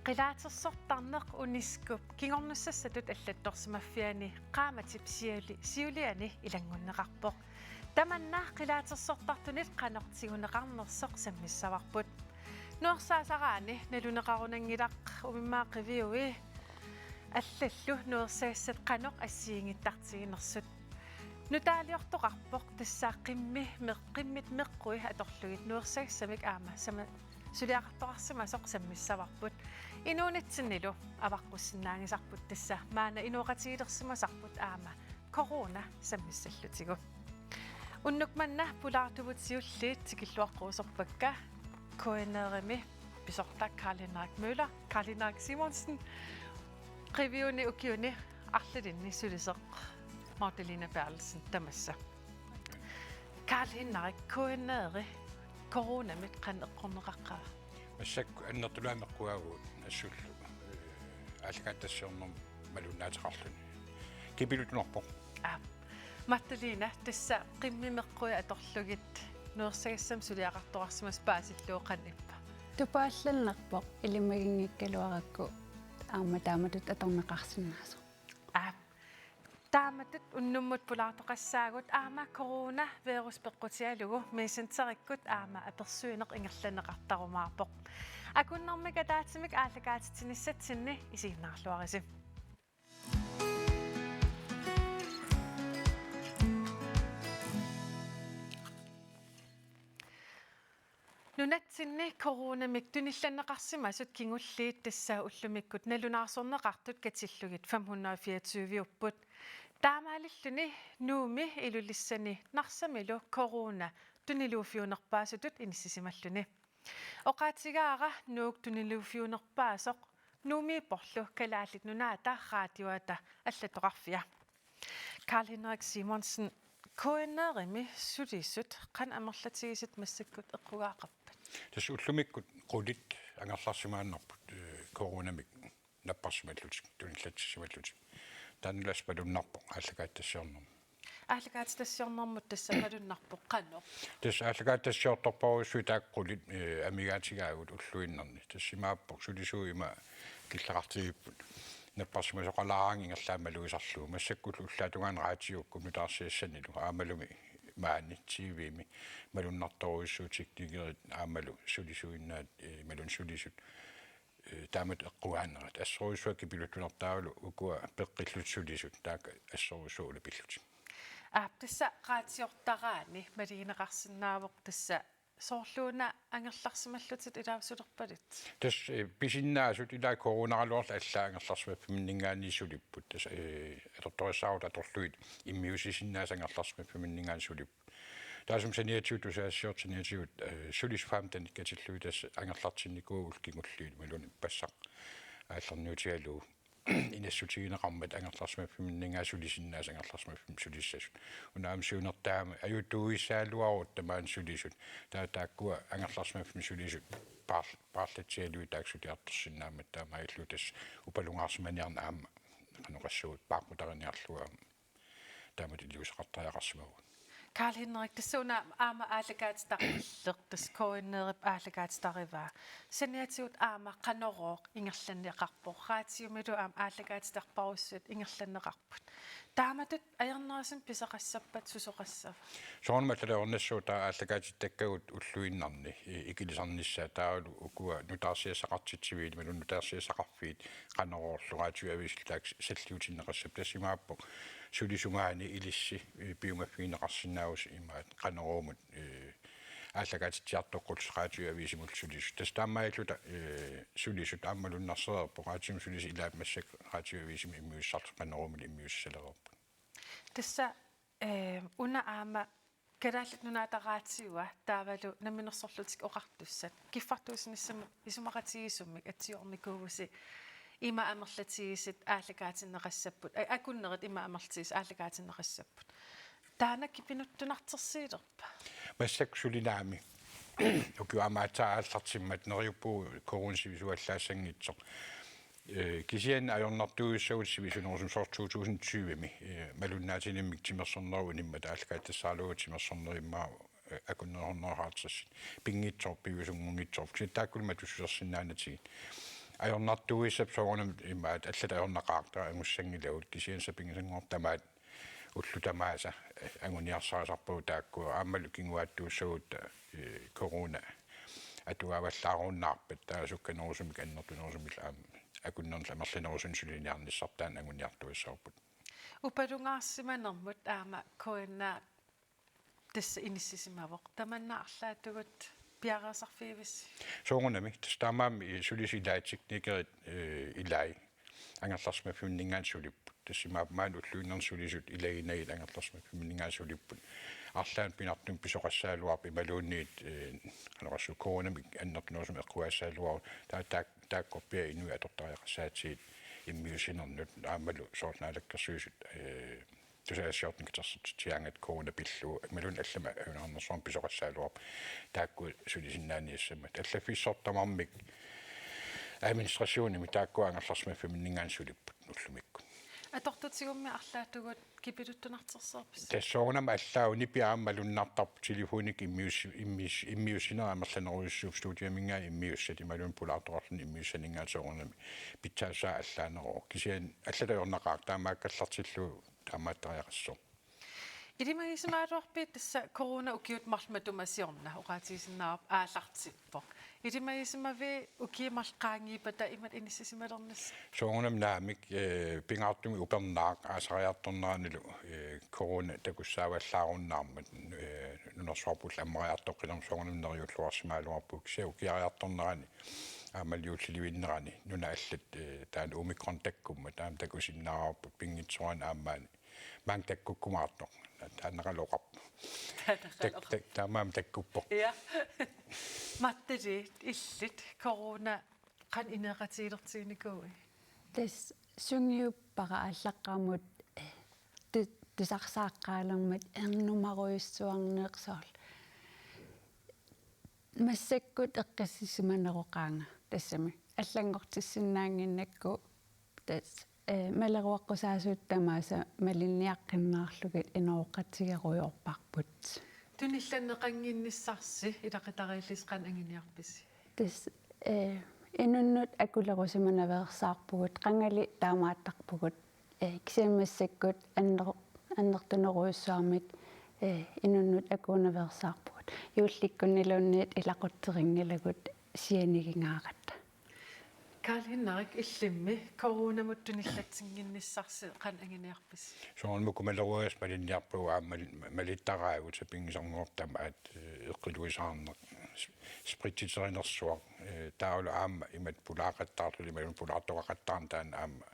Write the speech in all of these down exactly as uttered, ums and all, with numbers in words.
Qilaatersortarneq UNESCO-p kingornussassatut allattorsimaffiani qaammatip siuli-, siuliani ilanngunneqarpoq. Tamanna qilaatersortartunit qanoq tiguneqarnersoq sammissavarput. Nuersaasaraanni naluneqarunanngilaq umimmaaq Qiviui allallu nuersagassat qanoq assigiinngittartiginersut. Nutaaliortoqarpoq tassa qimmi meq-, qimmit meqqui atorlugit nuersagassamik aamma sama-, suliaqartoqarsimasoq sammissavarput. Inuunitsinnilu avaqqussinnaanngisarput tassa maanna inooqatigilersimasarput aamma corona sammissallutigu. Unnuk manna pulaartuvut siulliit tikilluaqquusorpakka. KNR-imi pisortaq Karl Henrik Møller, Karl Henrik Simonsen, Qiviuni ukiuni arlalinni suliseq Magdalena Berthelsen tamassa. Karl Henrik, KNR-i coronamit qanoq eqqorneqaqqava? Massakkut annertulaamik eqqugaavugut assullu, eh, aallakaatitassiornermut malunnaateqarluni. Kipiluttunarpoq. Aap. Magdalena, tassa qimmi meqqui atorlugit nuersagassamik suliaqartoqarsimasoq paasillugu qanoq ippa? Tupaallannarpoq ilimaginngikkaluarakku aamma taamatut atorneqarsinnaasoq. Aap. Taamatut unnummut pulaartoqassaagut aamma coronavirus peqqutigalugu Messengerikkut aamma apersuineq ingerlanneqartarumaarpoq. Akunnermik ataatsimik aallakaatitsinissatsinni isiginnaarluarisi. Nunatsinni coronamik tunillanneqarsimasut kingulliit tassa ullumikkut nalunaarsorneqartut katillugit fem hundrede og fireogtyve-upput. Taamaalilluni Nuummi, Ilulissani Narsamilu corona tuniluuffiunerpaasutut inissisimalluni. Oqaatigaara Nuuk tuniluuffiunerpaasoq Nuummiipporlu Kalaallit Nunaata Radioata allattoqarfia. Karl Henrik Simonsen, KNR-imi sulisut qanoq amerlatigisut massakkut eqqugaaqarpat? Tassa ullumikkut qulit angerlarsimaannarput, eh, coronamik napparsimallutik, tunillatsissimallutik. Taannalu assut malunnarpoq aallakaatitassiornermut. Aallakaatitassiornermut tassa malunnarpoq qanoq? Tassa aallakaatitassiortorparujussuit taakku qulit, eh, amigaatigaagut ulluinnarni. Tassa imaappoq sulisuut ima killeqartigipput. Napparsimasoqalaaraangat ingerlaannaq malugisarlugu. Massakkullu ullaap tungaanut raatiukkup nutaarsiassanilu aammalumi maani T V-mi malunnartorujussuuvoq teknikerit aammalu sulisuinnaat, eh, imaluunniit sulisut, eh, taamatut eqqugaanerat. Assorujussuaq kipiluttunartaavalu ukua peqqillutik sulisut taakku assorujussuaq ulapillutik. Aap, tassa raatiortaraanni maligineqarsinnaavoq tassa soorluuna angerlarsimallutit ilaasulerpalit? Tassa, eh, pisinnaasut ilaa coronaraluarlu allaat angerlarsimaffiminninngaanniit sulipput. Tassa, eh, atortorissaarut atorlugit immiussisinnaasut angerlarsimaffiminninngaanniit sulipput. Taassuma saniatigut tusagassiortut saniatigut, eh, sulisut femtenit katillugit tassa angerlartinnikuuvugut kingulliit imaluunniit ippassaq aallarniutigalugu. Inassutigineqarmat angerlarsimaffiminninngaanniit sulisinnaasut angerlarsimaffimmik sulissasut. Una aamma siunertaamik ajutuuissaagaluarutta maani sulisut. Taava taakkua angerlarsimaffimmik sulisut paar-, paarlatsigalugit taakku suliartorsinnaammat taamaalillugu tassa upalungaarsimaniarneq aamma qanoq oqassuunga paaqqutariarniarlugu aamma taamatut iliuuseqartariaqarsimavugut. Karl Henrik, tassa una aamma aallakaatitarpilleq, tassa KNR-ip aallakaatitarivaa. Saniatigut aamma Qanorooq ingerlanneqarpoq. Raatiumilu aamma aallakaatitarparujussuit ingerlanneqarput. Taamatut ajornerusumik pisoqassappat susoqassava? Soorunami allalaarnassuuvoq taava aallakaatittakkagut ulluinnarni i-, ikilisarnissaat taavalu ukua nutaarsiassaqartitsiviit imaluunniit nutaarsiassaqarfiit Qanoruullu Radioavisillu taakku salliutinneqassapput. Tassa imaappoq sulisut maani ilissi, eh, piumaffigineqarsinnaavusi imaat Qanoruumut, eh, aallakaatitsiartoqqullutik Radioavisimullu sulisut. Tassa taamaalilluta, eh, sulisut aamma malunnarsereerput, raatiumi sulisut ilaat massakkut Radioavisimi immiussisartut Qanoruumilu immiussisalereerput. Tassa, eh, una aamma Kalaallit Nunaata Raatiua taavalu Namminersorlutik Oqartussat kiffartuussinissamut isumaqatigiissumik atsiornikuuvusi ima amerlatigisut aallakaatinneqassapput, a-, akunnerit ima amerlatigisut aallakaatinneqassapput. Taanna kipinuttunartersiilerpa? Massakkut suli naamik. Ukioq aamma aatsaat aallartimmat neriuppugut coronap sivisuallaassanngitsoq. Eh, kisianni ajornartuussaagut sivisunerusumik soorlu to tusind tyve-mi, eh, malunnaatinimmik timersornerup unimmata aallakaatitassaraluagut timersornerup immaqa, eh, akunnerusornerup halvtredsit. Pinngitsoorput, piviusunngunngitsoorput. Kisianni taakkulu matussusersinnaanatigit. Ajornartuussap soorunami imaat allat ajornaqaaq, taava angussanngilagut, kisianni sapinngisanngortamaat ullut tamaasa anguniarsarisarpagut taakku aammalu kinguaattuussagut, eh, corona atugaavallaarunnaarpat taava sukkanerusumik annertunerusumillu aamma akunnernillu amerlanerusunik suliniarnissartaa anguniartuussaapput. Upalungaarsimanermut aamma K N R tassa inissisimavoq. Tamanna arlaatigut piareersarfigivissi? Soorunami, tassa taamaammat sulisut ilaat teknikerit, eh, ilaat angerlarsimaffimmininngaanniit sulipput. Tassa imaappoq maani ulluinnarni sulisut ilaginagit angerlarsimaffimmininngaanniit sulipput. Arlaannik pingaartumik pisoqassagaluarpoq imaluunniit, eh, qanorsuaq coronamik annertunerusumik eqqugassagaluarpoq. Taava taak-, taakkorpiaq inuit atortariaqassagatsigit immiussinernut aammalu soorlu Naalakkersuisut, eh, tusagassiortunik katersortitsigaangat corona pillugu imaluunniit allamik ajunaarnersuarmik pisoqassagaluarpoq, taakku sulisinnaaniassammat. Allaffissortamarmik administrationimi taakku angerlarsimaffimmininngaanniit sulipput ullumikkut. Atortutigummi arlaatigut kipiluttunartersorpisi? Tassa soorunami allaat nipi aamma malunnartarpoq, telefonikkut immius-, immius-, immiussineq amerlanerujussuuvoq, studiaminngaanniit immiussat imaluunniit pulaartoqarluni immiussaninngaanniit soorunami pitsaassusaa allaaneruvoq. Kisianni allat ajornaqaaq, taamaakkallartillugu taamaattariaqassaaq. Ilimagisimagaluarpit tassa corona ukiut marluk matuma siorna oqaatigisinnaavarput aallartippoq. Ilimagisimavit ukiut marluk qaangiuppata imatut inissisimalernissat? Soorunami naamik, eh, pingaartumik upernaaq aasariartorneranilu, eh, corona takussaavallaarunnaarmat, eh, nunarsuarpullu ammariartoqqilermat soorunami neriulluarsimagaluarpugut, kisianni ukiariartornerani aamma juullilivinnerani nunat allat, eh, taanna omikron takkummat aamma takusinnaavarput pinngitsoorani aammaani maanga takkukkumaartoq. Taannaqalu oqarpoq. Taannaqalu tak-, oqarpoq. Tak-, taamaammat takkuppoq. Ja. Martaliit, illit corona qanoq inoqatigilertiginikuuit? Tassa sungiuppara aallaqqaammut, eh, tu-, tusarsaaqqaalermat ernumarujussuarneq soorlu. Massakkut eqqissisimaneroqaanga tassami. Allanngortissinnaannginnakku tassa, eh, maleruaqqusaasuuttut tamaasa malinniaqqinnaarlugit inoqatigerujoorparput. Tunillanneqannginnissarsi ilaqutariillissi qanoq anguniarpisi? Tassa, eh, inunnut akulerusimanaveersaarpugut, qangali taamaattarpugut, eh, kisianni massakkut anner-, annertunerujussuarmik, eh, inunnut akuunaveersaarpugut. Juullikkunniluunniit ilaqutterinngilagut sianigingaaratta. Karl Henrik, illimmi coronamut tunillatsinnginnissarsi qanoq anguniarpisi? Soorunami uku maleruagassat malinniarpagut aamma mal-, malittaraagut sapinngisanngortamaat, eh, eqqiluisaarneq, s-, spritsiterinersuaq, eh, taavalu aamma imatut pulaaqattaarluni imaluunniit pulaartoqaqattaarneq taanna aamma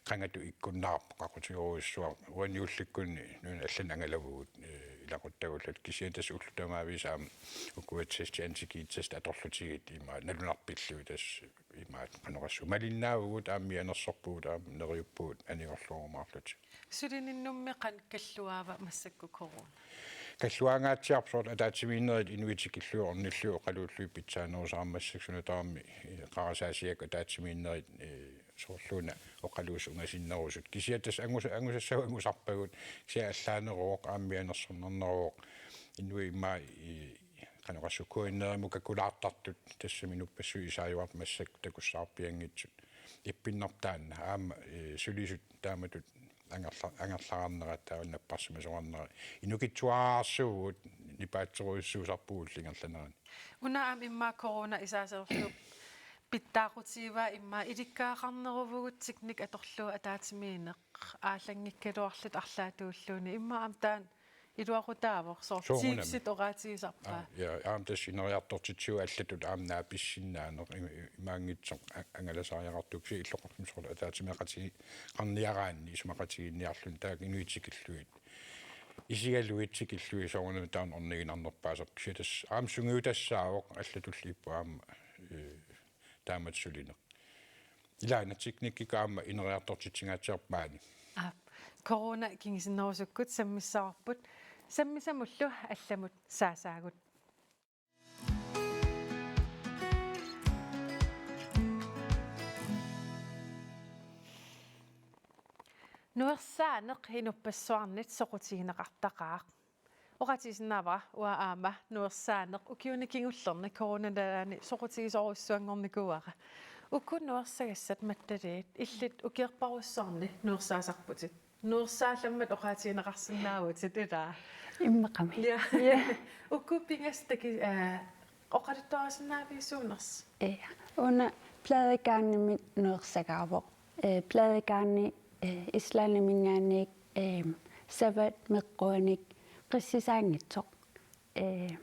qangatut ikkunnaarpoq, qaqutigerujussuaq. Uani juullikkunni nunat allanut angalavugut, eh, ilaquttagulluta, kisianni tassa ullut tamaviisa aamma ukua testi, antigen testi atorlutigit ima nalunarput pillugit tassa imaat qanoq oqassuunga malinnaavugut, aamma mianersorpugut, aamma neriuppugut anigorluarumaarlutik. Sulininnummi qanoq kalluaava massakkut corona? Kalluaangaatsiarpoq, soorlu ataatsimiinnerit inuit tikillugit ornillugit oqaluullugit pitsaanerusaarmata, suna tamarmi, eh, qarasaasiakkat ataatsimiinnerit, eh, soorluuna oqaluusut ungasinnerusut. Kisianni tassa angusa-, angusassagut angusarpagut, kisianni allaaneruvoq, aamma mianersornarneruvoq. Inuit immaqa, eh, qanoq oqassuunga K N R-imut kakulaartartut tassami inuppassuit isaajuartut massakkut takussaarpianngitsut. Ippinnarpoq taanna aamma, eh, sulisut taamatut angerla-, angerlareernerat taava napparsimasoqarnerat. Inukitsuararsuuvugut, nipaatsorujussuusarpugut ullut ingerlaneranni. Una aamma immaqa corona isaaserlu pitsaaqqutigivaa, immaqa ilikkagaqarneruvugut teknik atorlugu ataatsimiinneq aallanngikkaluarluta arlaatigut ulluni. Immaqa aamma taanna iluaqutaavoq, soorlu Soorunami. Teamsit oqaatigisarpaa. Aa, ja, aamma tassa ineriartortitsigut allatut aamma naapissinnaaneq i-, i-, imaanngitsoq a-, angalasariaqartuupput, illoqarfimmi soorlu ataatsimeeqatigeeqqaarniaraanni isumaqatigiinniarluni taakku inuit tikillugit. Isigalugit tikillugit soorunami taanna orniginarnerpaasarpoq, kisianni tassa aamma sungiutassaavoq allatulli ippoq aamma, eh, taamatut sulineq. Ilaana teknikkikkut aamma ineriartortitsingaatsiarpoq maani. Aap, corona kingusinnerusukkut sammissavarput, sammisamullu allamut saasaagut. Nuersaaneq inuppassuarnit soqutigineqartaqaaq. Oqaatigisinnaavara uanga aamma nuersaaneq ukiuni kingullerni coronap nalaani soqutigisorujussuanngornikuuara. Uku nuersagassat Mattaliit illit ukiorparujussuarni nuersaasarputit. Nuersaallammat oqaatigineqarsinnaavutit, ilaa? Immaqami. Ja. Ja. Uku pingasut taki-, eh, oqaluttuarisinnaavigit suunersut? Ja. Una Pladegarnimik nuersagaavoq. Eh, Pladegarni, eh, Islandiminngaanniit, eh, savat meqquanik qissisaanngitsoq. Eh,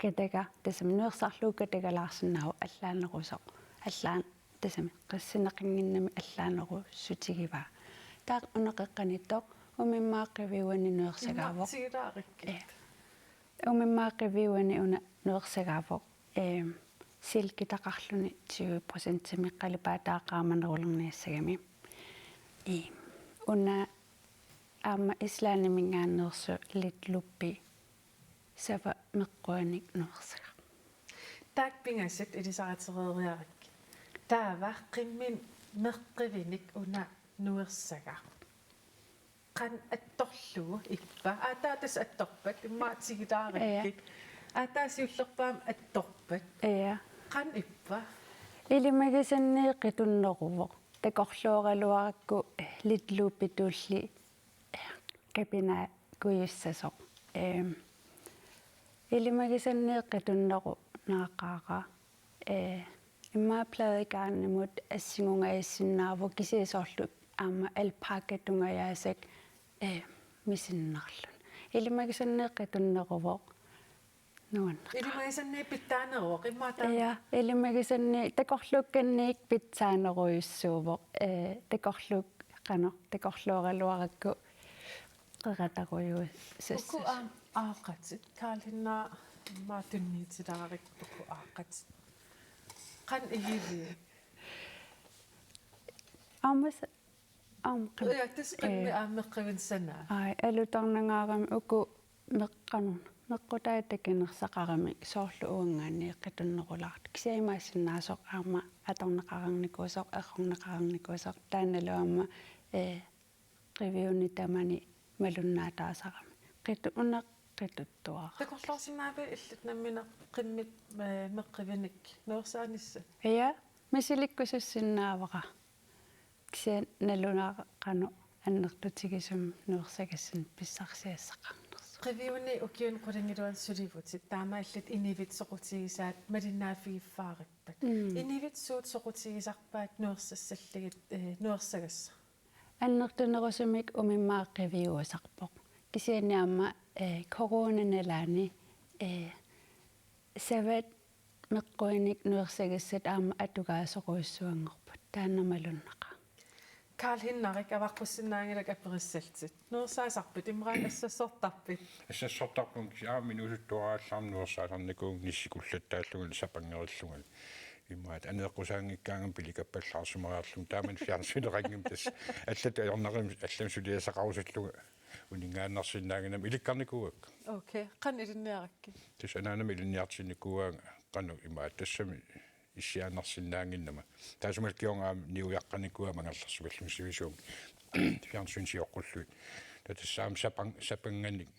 kataga, tassami nuersarlugu katagalaarsinnaavoq allaanerusoq. Allaan-, tassami qissinneqannginnami allaanerusutigivaa. Taava una qeqqaniittoq umimmaap qiviuani nuersagaavoq. Immaqa tigilaarikkit. Ja. Umimmaap qiviuani una nuersagaavoq. Ehm, silkitaqarluni tyve procentimik qalipaataa qaamanerulerniassagami. Ehm, una aamma Islandiminngaanneersoq Lidluppi savat meqquanik nuersagaq. Taakku pingasut ilisariareeriarakkit. Taava qimmit meqqivinik una nuersagaq. Qanoq attorlugu ippa? Aa, taava tassa attorpat, immaqa tigilaarikkit. Ja. Aa, taava siullerpaamik attorpat. Ja. Qanoq ippa? Ilimagisanniit qitunneruvoq. Takorlooraluarakku Lidluppitulli kapinaa kujussasoq. Ehm, ilimagisanniit qitunnerup naaqaara. Eh, immaqa Pladegarnimut assingungajaassinnaavoq kisianni soorlu aamma alpakatungajaasaq, eh, misinnarluni. Ilimagisanniit qitunneruvoq nuanneqaaq. Ilimagisanniit pitsaaneruvoq, immaqa taama. Ja, ilimagisanniit takorluukkanniit pitsaanerujussuuvoq. Eh, takorluuk-, qanoq, takorlooraluarakku qeratarujuussassasoq. Uku aam-, aaqqatit, Karl-Henrik, immaqa tunniutilaarikkit uku aaqqatit. Qanoq igivigit? Aamma s-, aamma qim-, Ja, tassa qimmit, eh, aamma meqqivinik sanaa. Ai, alutornangaarami uku meqqanun. Meqqutaat takinersaqaramik soorlu uanngaanniit qitunnerulaartut. Kisianni imaassinnaasoq aamma atorneqareernikuusoq, errorneqareernikuusoq. Taannalu aamma, eh, qiviunik tamanik malunnaataasarami. Qitu-, una qituttuaraq. Takorloorsinnaavigit illit nammineq qimmit, eh, meqqivinik nuersaanissat? Ja, misilikkusussinnaavara. Kisianni nalunaaqaaq qanoq annertutigisumik nuersagassineq pissarsiassaqarnersoq. Qiviunik ukiuni qulingiluani sulivutit, taamaalillutit inuit soqutigisaat malinnaaffigiffaarippat. Mm. Inuit suut soqutigisarpaat nuersassallugit, eh, nuersagassat? Annertunerusumik umimmaap qiviuusarpoq. Kisianni aamma, eh, coronap nalaani, eh, savat meqquinik nuersagassat aamma atugaasorujussuanngorput. Taanna malunnaqaaq. Karl-Henrik, avaqqussinnaanngilakka aperissallutit. Nuersaasarpit, immaqa assassortarpit? Assassortarpunga, aamma inuusuttuaraallarama nuersaasarnikuuvunga nissikullattaallunga sapangerillunga. Immaqa aneeqqusaanngikkaangama pilikappallaarsimariarlunga. Taamani fjernsyneqanngimmat tassa. Allatut ajornartumik allamik suliassaqarusullunga uninngaannarsinnaannginnama ilikkarnikuuakka. Okay. Qanoq ilinniarakkit? Tassa anaanama ilinniartinnikuuaanga qanoq imaattoq tassami issiaannarsinnaannginnama. Taassumalu kingorna aamma niujaqqanikuuara Angerlarsimallumi sivisuumik. Fjernsyn sioqqullugit. Taava tassa aamma sapan-, sapannganik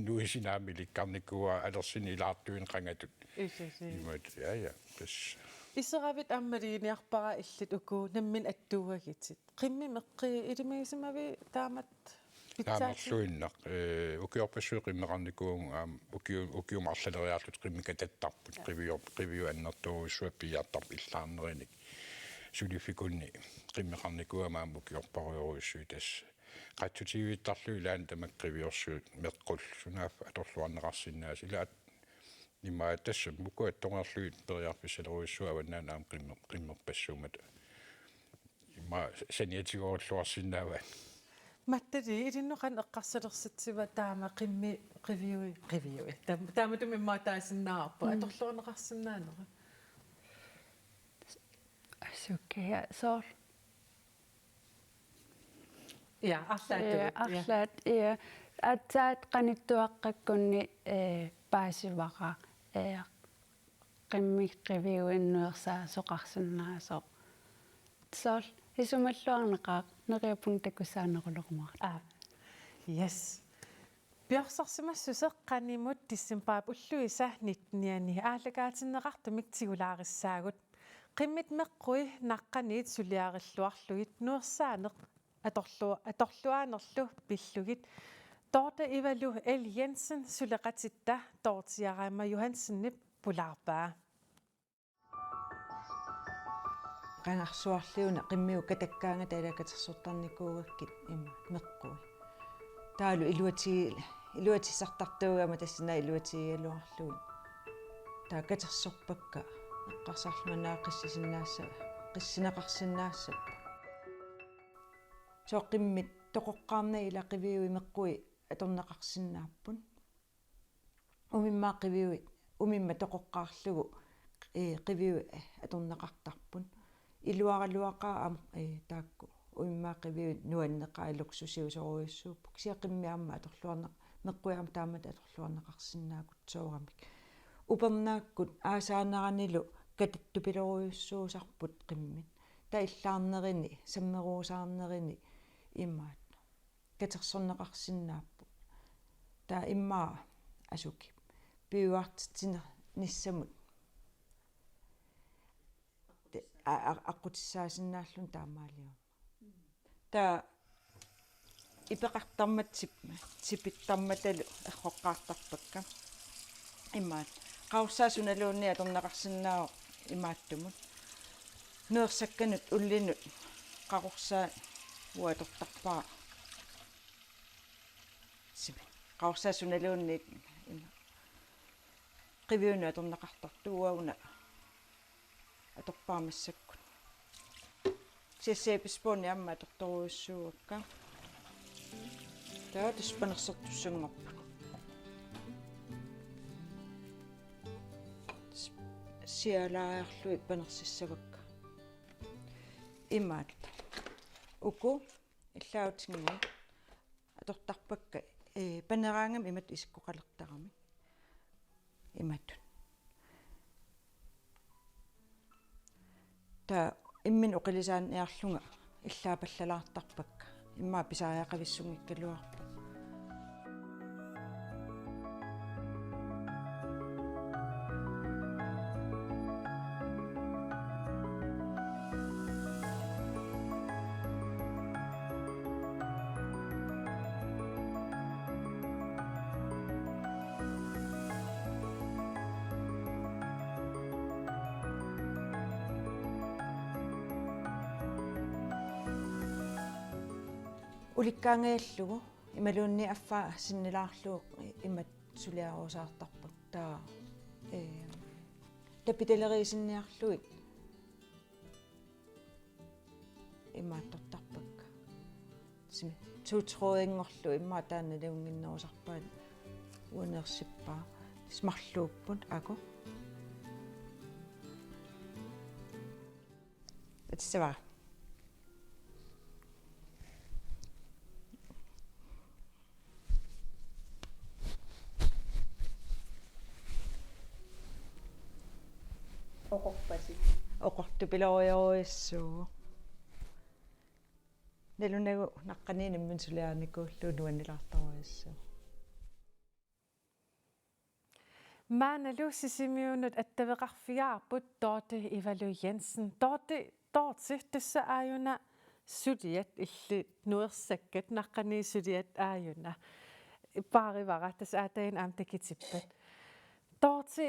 nuisineq aamma ilikkarnikuuara alersinik ilaartuineq qangatut. Isi, isi. Imaat, ja, ja, tassa. Iseravit aamma maluginiarpara illit uku nammineq attuuagitit. Qimmit meqqiit ilimagisimavit taamatut pitsaatit? Taamarluinnaq, eh, ukiorpassuit qimmeqarnikuuvunga aamma ukiu-, ukiumut arlaleriarluta qimmit katattarput, ja, qiviu-, qiviup annertoorujussuaq piiartarpoq illaarnerinik. Suliffikunni qimmeqarnikuugama aamma ukiorparujorujussuit tassa. Qatsutiivittarlugit ilaanni tamakku qiviorsuit meqqullu sunaaffa atorluarneqarsinnaasut. Ila at-, imaat tassa uku attornerlugit periarfissalerujussuuvoq avannaani aamma qimme-, qimmerpassuummata. Immaqa saniatigoorulluarsinnaavaat. Mattaliit, ilinnut qanoq eqqarsalersitsiva taama qimmit qiviui, qiviui. Taam-, taamatut immaqa taasinnaavarput. Mm. Atorluarneqarsinnaanera. Sukkia soorlu. Ja, arlaat. Ja, tugut, ja. Arlaat, ja. Aatsaat qanittuaqqakkunni, eh, paasivara, eh, qimmit qiviuinik nuersaasoqarsinnaasoq. Soorlu isumalluarneqaaq, neriuppunga takussaanerulerumaartoq. Aa. Yes. Piorsarsimassuseq qanimut decembarip ulluisa nittenianni aallakaatinneqartumik tigulaarissaagut. Qimmit meqqui naqqaniit suliarilluarlugit nuersaaneq atorlu-, atorluaanerlu pillugit Dorthe Ivalu L. Jensen suleqatitta Dorthe Jarama Johansenip pulaarpaa. Qangarsuarli una qimmigut katakkaangata ila katersortarnikuugakkit ima meqqui. Taavalu iluati-, iluatissartartuugama tassani iluatigigaluarlugit. Taava katersorpakka eqqarsarlunga naak qissisinnaassa-, qissineqarsinnaassapput. Sooq qimmit toqoqqaarnagit ila qiviui meqqui atorneqarsinnaapput. Umimmaat qiviuit, umimmat toqoqqaarlugu, ee, qiviuit atorneqartarput. Iluaraluaqaaq aamma, ee, taakku. Umimmaat qiviuit nuanneqaat luksusiusorujussuupput. Kisianni qimmit aamma atorluarneq-, meqqui aamma taamatut atorluarneqarsinnaakutsooramik. Upernaakkut aasaaneranilu katattupilorujussuusarput qimmit. Taava illaarnerini, sammeruusaarnerini imaat katersorneqarsinnaapput. Taava immaqa asukip piuartitsinissamut. Te-, a-, a-, aqqutissaasinnaalluni taamaaliormat. Taava ipeqartarmat tip-, tipittarmatalu erroqqaartarpakka. Imaat. Qaqorsaat sunaluunniit atorneqarsinnaavoq imaattumut. Nuersakkanut ullinut qaqorsaat uagut atortarpara. Simi. Qaqorsaat sunaluunniit ima. Qiviunut atorneqartartut uagut una atorpara massakkut. Kisianni sæbesponi aamma atortorujussuuakka. Taava tassa panersertussanngorput. Sialaajarlugit panersissavakka. Imaat. Uku illaatigut atortarpakka, ee, paneraangami imatut isikkoqalertaramik. Imatut. Taava imminut oqilisaaniarlunga illaapallalaartarpakka. Immaqa pisariaqavissunngikkaluarpoq. Ulikkaangajallugu imaluunniit affaa sinnilaarlugu imatut suliarusaartarput. Taava, ee, tapitaleriisinniarlugit imaattortarpakka. Simi, to trådinngorlugit immaqa taanna naligiinnerusarpaat uaneersippaa. Tassa marluupput, aajuku. Atissavara. Oqorpasi. Oqortupilorujorujussuuvoq. Nalunagu naqqaniinnarmik suliarinikuullugu nuannilaartorujussuuvoq. Maannalu Sisimiunut attaveqarfigaarput Dorthe Ivalu Jensen. Dorthe, Dorthe, tassa aajuna suliat illit nuersakkat naqqaniit suliat aajuna. Paarivara tassa aataaginnaq aamma takutippat. Dorthe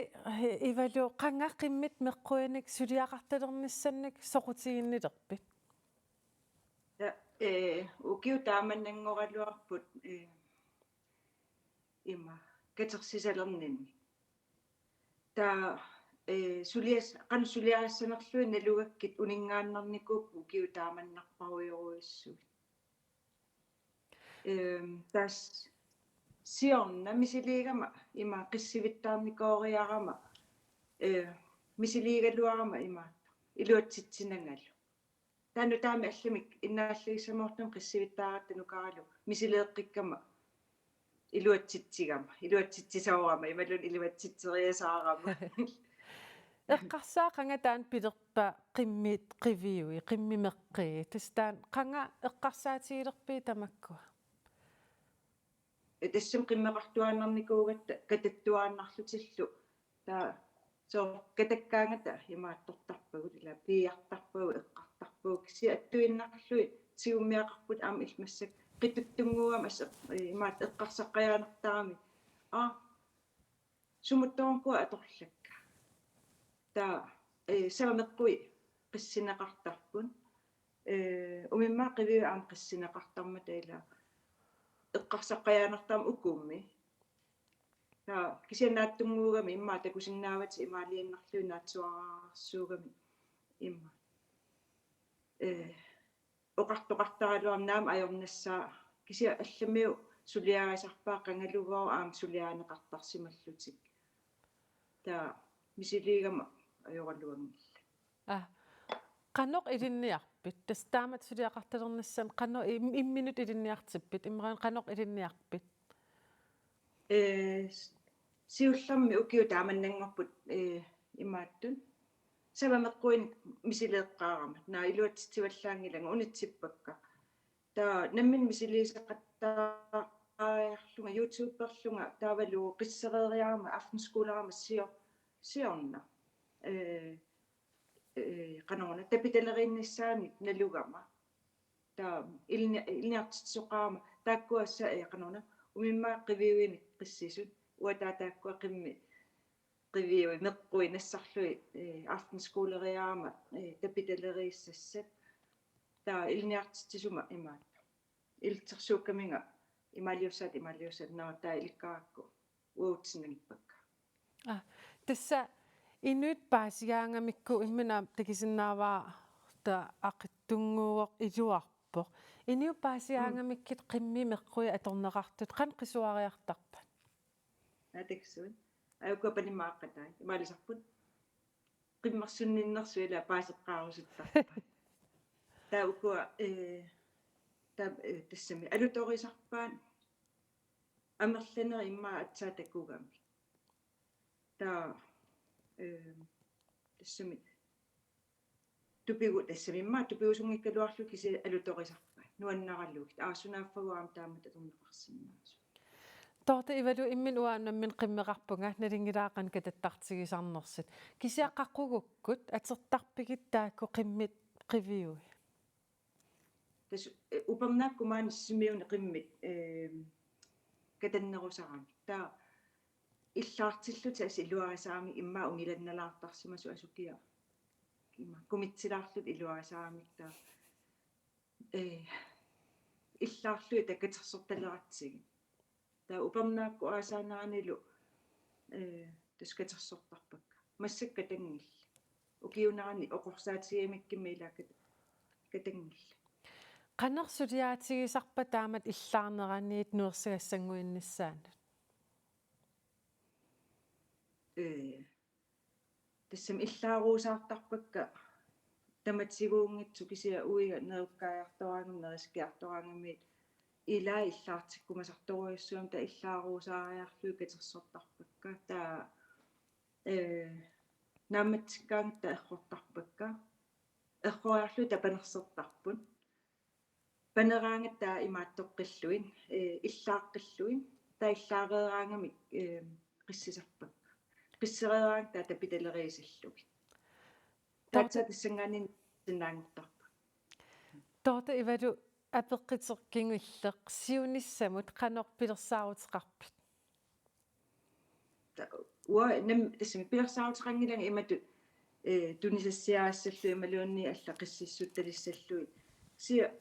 Ivalu, qanga qimmit meqquinik suliaqartalernissannik soqutiginnilerpit? Ja, eh, ukiut taamannanngoraluarput, eh, ima, katersisalerninni. Taava, eh, sulias-, qanoq suliarissanerlugit nalugakkit uninngaannarnikuupput ukiut taamannarparujorujussuit. Ehm, tassa siorna misiliigama ima qissivittaarnikooriarama, eh, misiliigaluarama ima iluatsitsinangalu. Taanna taama allamik innaallagissamoortumik qissivittaaratta nukaralu misileeqqikkama iluatsitsigama, iluatsitsisoorama, imaluunniit iluatsitseriasaarama. Eqqarsaat qanga taanna pilerpa qimmit qiviui, qimmit meqqii. Tassa taanna qanga eqqarsaatigilerpigit tamakkua? Tassami qimmeqartuaannarnikuugatta katattuaannarlutillu. Taava soorlu katakkaangata imaattortarpagut, ila piiartarpagut, eqqartarpagut, kisianni attuinnarlugit tigummiaqarput aamma illit massakkut qituttunnguugami assut, eh, imaattoq eqqarsaqqajaanertarami. Aa, sumuttoornikuuara atorlakka. Taava, eh, savameqqui qissineqartarput. Eh, umimmaat qiviuit aamma qissineqartarmata ila eqqarsaqqajaanertarami ukummi. Taava kisianni naatsunnguugami immaqa takusinnaavatit imaaliinnarlugit naatsuararsuugami immaqa. Eh, oqartoqartaraluarami naamik ajornassaaq kisianni allamiut suliarisarpaat qangalugooq aamma suliarineqartarsimallutik. Taava misiliigama ajoraluanngillat. Aa, qanoq ilinniarpit? Tassa taamatut suliaqartalernissannut qanoq im-, imminut ilinniartippit? Imaluunniit qanoq ilinniarpit? Eh, s-, siullermik ukiut taamannanngorput, eh, imaattut. Savameqquinik misileeqqaarama. Naak iluatsitsivallaanngilanga unitsippakka. Taava nammineq misiliisaqattaariarlunga, YouTuberlunga, taavalu qissereeriarama, aftenskolerama sio-, siorna. Eh, eh, qanoruna, tapitalereernissaannik nalugama. Taava ilinni-, ilinniartitsisoqarama, taakkua sa-, eh, qanoruna, umimmaat qiviuinik qissisut, uanga taava taakkua qimmit qiviuit meqquinnissarlugit, eh, aftenskolereerama, eh, tapitalereersassat. Taava ilinniartitsisuma imaattoq. Ilitsersuukkaminga imaaliussaat, imaaliussaat, naak taava ilikkarakku uatsinnangippakka. Aa, tassa inuit paasigaangamikku imminut takusinnaavara taava aqitsunnguuvoq iluarpoq. Inuit paasigaangamikkit qimmii meqquit atorneqartut qanoq qisuariartarpat? Naak takussuit. Ajuku apanimmaaqatai. Imaalisarput. Qimmersunninnersut ila paaseqqaarusuttarpaat. Taava ukua, eh, taava, eh, tassami alutorisarpaat amerlanerit immaqa aatsaat takugamik. Taava, eh, tassami tupigu-, tassami immaqa tupigusunngikkaluarlugit kisianni alutorisarpaat. Nuannaralugit. Aa, sunaaffa uanga aamma taamatut atorneqarsinnaasut. Dorthe Ivalu, imminut uanga nammineq qimmeqarpunga, nalunngilara qanoq katattartigisarnersut. Kisianni qaqugukkut atortarpigit taakku qimmit qiviuit? Tassa, eh, upernaakkut maani Sisimiuni qimmit, eh, katannerusaramik. Taava illaartillutik assut iluarisaramik immaqa ungilannalaartarsimasut asukiaq. Ima kumitsilaarlutik iluarisaramik taava. Eh, illaarlugit taava katersortaleratsigit. Taava upernaakkut aasaaneranilu, eh, tassa katersortarpakka. Massakkut katanngillat. Ukiuunerani oqorsaatigigamikku ila kat-, katanngillat. Qanoq suliaatigisarpa taamatut illaarneraniit nuersagassannguinnissaanut? Eh, tassami illaaruusaartarpakka tamatiguunngitsut kisianni uiga neriukkaajartoraangami, nerisakiartoraangamiit ilaa illaartikkumasartorujussuugami taava illaaruusaariarlugit katersortarpakka. Taava, eh, naammatsikkaangatta errortarpakka. Erroriarlugit taava panersertarput. Paneraangatta taava imaattoqqillugit, eh, illaaqqillugit, taava illaareeraangamik, eh, qissisarpakka. Qissereeraangatta taava tapitalereersallugit. Taava tassanngaanniit sinnaanngortarput. Dorthe Ivalu, apeqquteqanngilaq, siunissamut qanoq pilersaaruteqarpit? Ta-, uanga nam-, tassami pilersaaruteqanngilanga imatut, eh, tunisassiarissallugit imaluunniit allat qississutalissallugit. Kisianni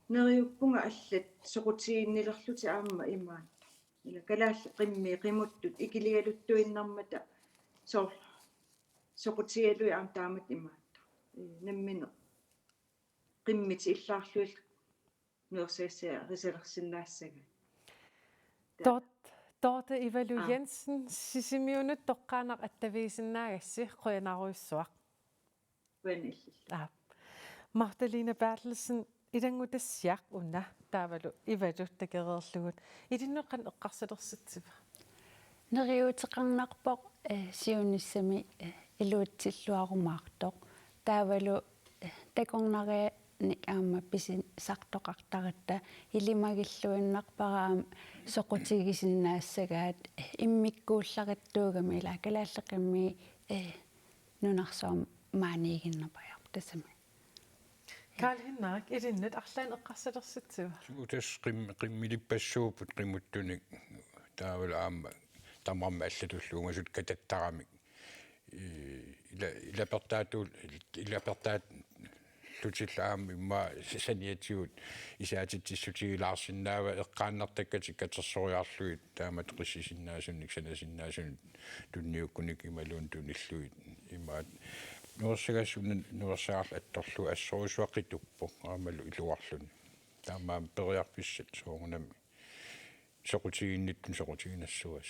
neriuppunga allat soqutiginnilerlutik aamma imaattoq. Ila kalaallit qimmii qimuttut ikiligaluttuinnarmata soorlu soqutigalugit aamma taamatut imaattoq. Eh, nammineq qimmit illaarlugit nuersagassiarisalersinnaassagaat. Taava. Dor-, Dorthe Ivalu Aa. Jensen, Sisimiunut toqqaannaq attavigisinnaagassiuk, qujanarujussuaq. Qujanaq illillu. Aa. Magdalena Berthelsen, ilanngutassiaq una, taavalu Ivalu takoreerlugu. Ilinnut qanoq eqqarsalersitsiva? Neriuuteqarnarpoq, eh, siunissami, eh, iluatsilluarumaartoq. Taavalu, eh, takornariannik aamma pisisartoqartaratta ilimagilluinnarpara aamma soqutigisinnaassagaat, eh, immikkuullarissuugami ila kalaallit qimmii ee, nunarsuarmi maaniiginnarpajaarput tassami. Karl Henrik, ilinnut arlaannik eqqarsalersitsiva? Suu, tassa qim-, qimmilippassuupput qimuttunik, taavalu aamma tamarmik allatullu ungasut katattaramik. Ii, ila-, ilapertaatut-, ilapertaatullutillu aamma immaqa saniatigut isaatitsissutigilaarsinnaavat, eqqaannartakkatik katersoriarlugit taamatut qissisinnaasunik, sanasinnaasunik, tunniukkunik imaluunniit tunillugit. Imaat nuersagassunik nuersaarluni attorlugu assorujussuaq qituppoq aammalu iluarluni. Taamaammat periarfissat soorunami soqutiginnittut soqutiginassavat.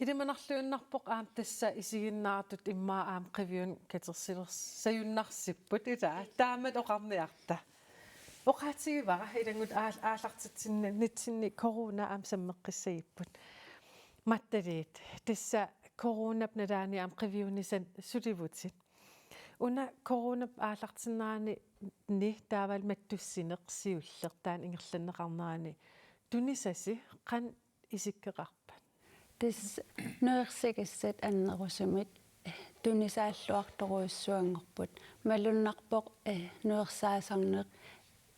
Ilimanarluinnarpoq aamma tassa isiginnaartut immaqa aamma Qiviunut katersilersajunnarsipput, ilaa, taamatut oqarniarta. Oqaatigivara ilanngullugit aal-, aallartitsinnitsinni corona aamma sammeqqissagipput. Mattaliit, tassa coronap nalaani aamma Qiviunissat sulivutit. Una coronap aallartinnerani taavalu mattussineq siulleq taanna ingerlanneqarnerani tunisasi qanoq isikkoqarpat? Tassa nuersagassat annerusumik, eh, tunisaalluartorujussuanngorput. Malunnarpoq, eh, nuersaasarneq,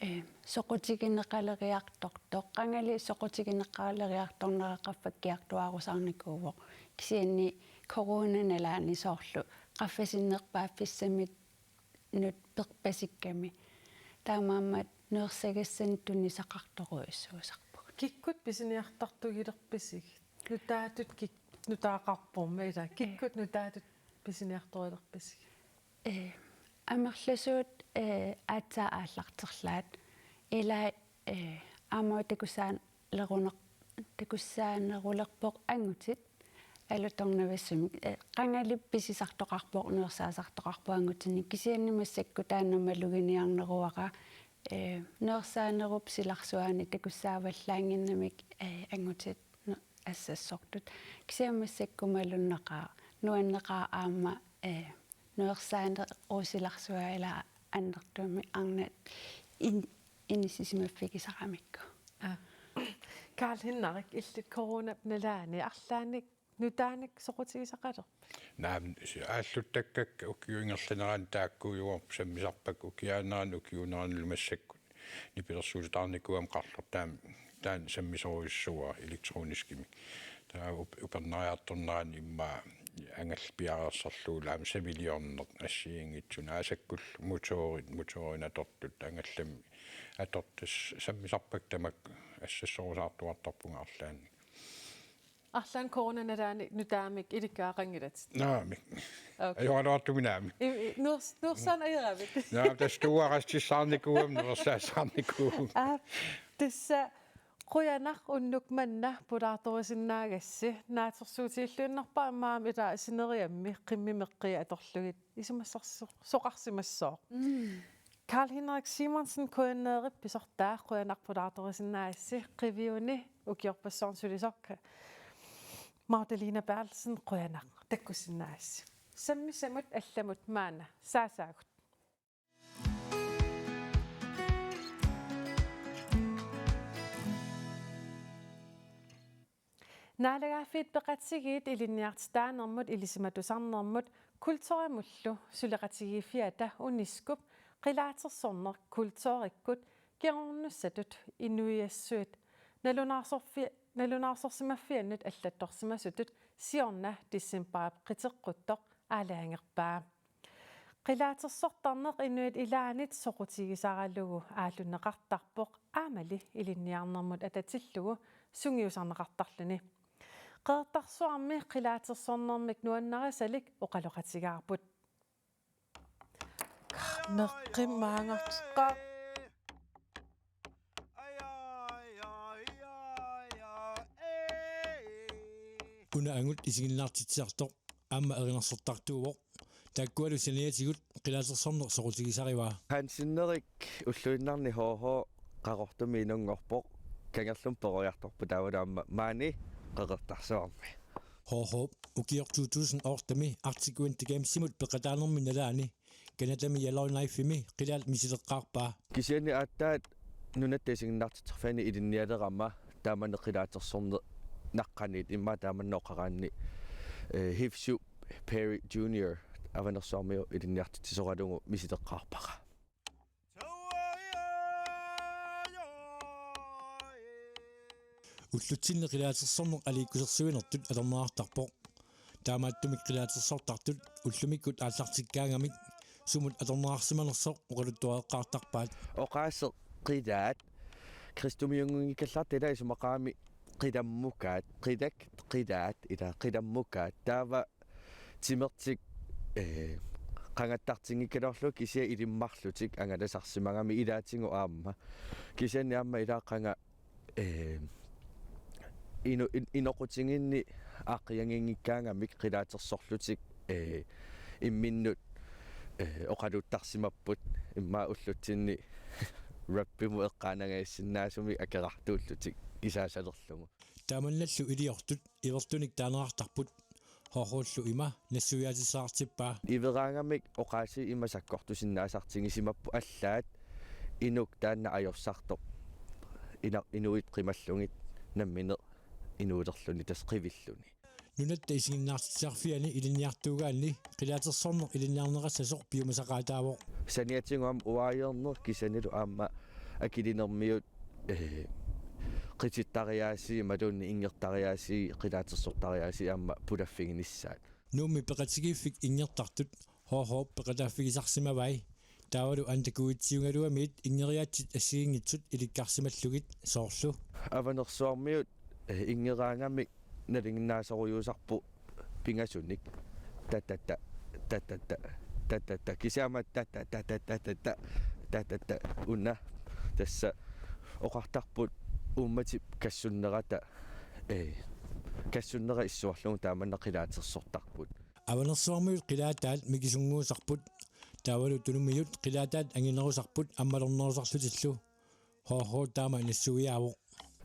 eh, soqutigineqaleriartortoq. Qangali soqutigineqaleriartornera qaffakkiartuaarusaarnikuuvoq. Kisianni coronap nalaani soorlu qaffasinnerpaaffissamik nut perpasikkami. Taamaammat nuersagassanik tunisaqartorujussuusarpugut. Kikkut pisiniartartugilerpisigit? Nutaatut kik-, nutaaqarpormi, ilaa. Kikkut nutaatut pisiniartorilerpisigit? Ee, amerlasuut, ee, aatsaat aallarterlaat. Ilaa, ee, aamma takussaanerunar-, takussaanerulerpoq angutit alutornavissumik. Ee, qangali pisisartoqarpoq, nuersaasartoqarpoq angutinik. Kisianni massakkut taanna maluginiarneruara, ee, nuersaanerup silarsuaani takussaavallaannginnamik, ee, angutit nu-, assassortut. Kisianni massakkut malunnaqaaq, nuanneqaaq aamma, ee, nuersaanerup silarsua ilaa annertuumik arnat in-, inissisimaffigisaramikku. Aa. Karl Henrik, illit coronap nalaani arlaannik nutaanik soqutigisaqalerpit? Naamik, aalluttakkakka ukiup ingerlanerani taakkuujuarput sammisarpakka, ukiaanerani ukiuuneranilu massakkut nipilersuutaarnikuugama qarlortaam taanna sammisorujussuuara elektroniskimik. Taava up-, upernariartornerani immaqa angallat piareersarlugulu aamma saviliorneq assigiinngitsunik, aasakkullu motorit, motorinut atortut, angallamik atortut, sammisarpakka tamakku assassorusaartuartarpunga arlaannik. Arlaannik coronap nalaani nutaamik ilikkagaqanngilatit? Naamik. Okay. Ajoraluartumik naamik. I, i, nuers-, nuersaaneq ajoravit? Naamik, tassa tuuarastissaarnikuugama nuersaassaarnikuuvunga. Aa, tassa qujanaq unnuk manna pulaartorisinnaagassi, naatsorsuutigilluinnarpara aamma ilaa sineriammi qimmit meqqiit atorlugit isumassarsi-, soqarsimassooq. Mm. Karl Henrik Simonsen, K N R-ip pisortaa, qujanaq pulaartorisinnaagassi, Qiviuni ukiorpassuarni sulisoq Magdalena Berthelsen, qujanaq takkussinnaagassi. Sammisamut allamut maanna saasaagut. Naalagaaffiit Peqatigiit ilinniartitaanermut ilisimatusarnermut Kulturimullu suleqatigiiffiata UNESCO-p qilaatersorneq kulturikkut kingornussatut inuiassuit nalunaarsorfi-, nalunaarsorsimaffiannut allattorsimasutut siorna decembarip qiteqquttoq aalajangerpaa. Qilaatersortarneq inuit ilaannit soqutigisaralugu aallunneqartarpoq aammali ilinniarnermut atatillugu sungiusarneqartarluni. Qeqertarsuarmi qilaatersornermik nuannarisalik oqaloqatigaarput. Neqqimmaangat qa- Una angut isiginnaartitsisartoq aamma erinarsortartuuvoq. Taakkualu saniatigut qilaatersorneq soqutigisarivaa. Hansinerik ulluinnarni H H Qaqortumi inunngorpoq. Kangerlummi peroriartorpoq taavalu aamma maani Qeqertarsuarmi. H H ukioq to tusind otte-mi Arctic Winter Gamesimut peqataanermi nalaani Canadami Yellowknife-imi qilaatersorneq misileqqaarpaa. Kisianni aatsaat nunatta isiginnaartitsiffianni ilinnialerama taamani qilaatersorneq naqqaniit immaqa taamanna oqaraanni, eh, Hivshu Perry Junior Avanersuarmiut ilinniartitsisoralugu misileqqaarpara. Ullutsinni qilaatersorneq aliikkusersuinertut atorneqartarpoq. Taamaattumik qilaatersortartut ullumikkut aallartikkaangamik sumut atorneqarsimanersoq oqaluttuareqqaartarpaat. Oqaaseq qilaat, kristumiunngunngikkallarta ila isumaqarami qilammukaat, qilak qilaat, ila qilammukaat. Taava timertik, eh, qangattartinngikkaluarlugit kisianni ilimmarlutik angalasarsimagami ilaatigut aamma. Kisianni aamma ila qanga, eh, ino-, in-, inoqutiginni aaqqiaginngikkaangamik qilaatersorlutik, eh, imminnut, eh, oqaluttarsimapput immaqa ullutsinni rappimut eqqaanangajassinnaasumik akerartuullutik isaasalerlugu. Taamannallu iliortut ivertunik taaneqartarput. Hohullu ima nassuiaatissaqartippaa. Iveraangamik oqaasii ima sakkortusinnaasartigisimapput allaat inuk taanna ajorsartoq. Ina-, inuit qimallugit nammineq inuulerluni tassa qivilluni. Nunatta isiginnaartitsisarfiani ilinniartuugaanni qilaatersorneq ilinniarneqassasoq piumasaqaataavoq. Saniatigut aamma uaajeerneq kisiannilu aamma akilinermiut, eh, qitittariaasii imaluunniit inngertariaasii qilaatersortariaasii aamma pulaffiginissaat. Nuummi peqatigiiffik inngertartut H H peqataaffigisarsimavai. Taavalu antakuitsiugaluamiit inngeriaatsit assigiinngitsut ilikkarsimallugit soorlu. Avanersuarmiut, eh, inngeraangamik nalinginnaasorujussuusarput pingasunik. Tatata, tatata, tatata. Kisianni aamma tatata, tatata, tatata. Una. Tassa oqartarput uummatip kassunnerata, eh, kassunnera issuarlugu taamanna qilaatersortarput. Avanersuarmiut qilaataat mikisunnguusarput. Taavalu Tunumiut qilaataat anginerusarput ammalornerusarlutillu. H H taama nassuiaavoq.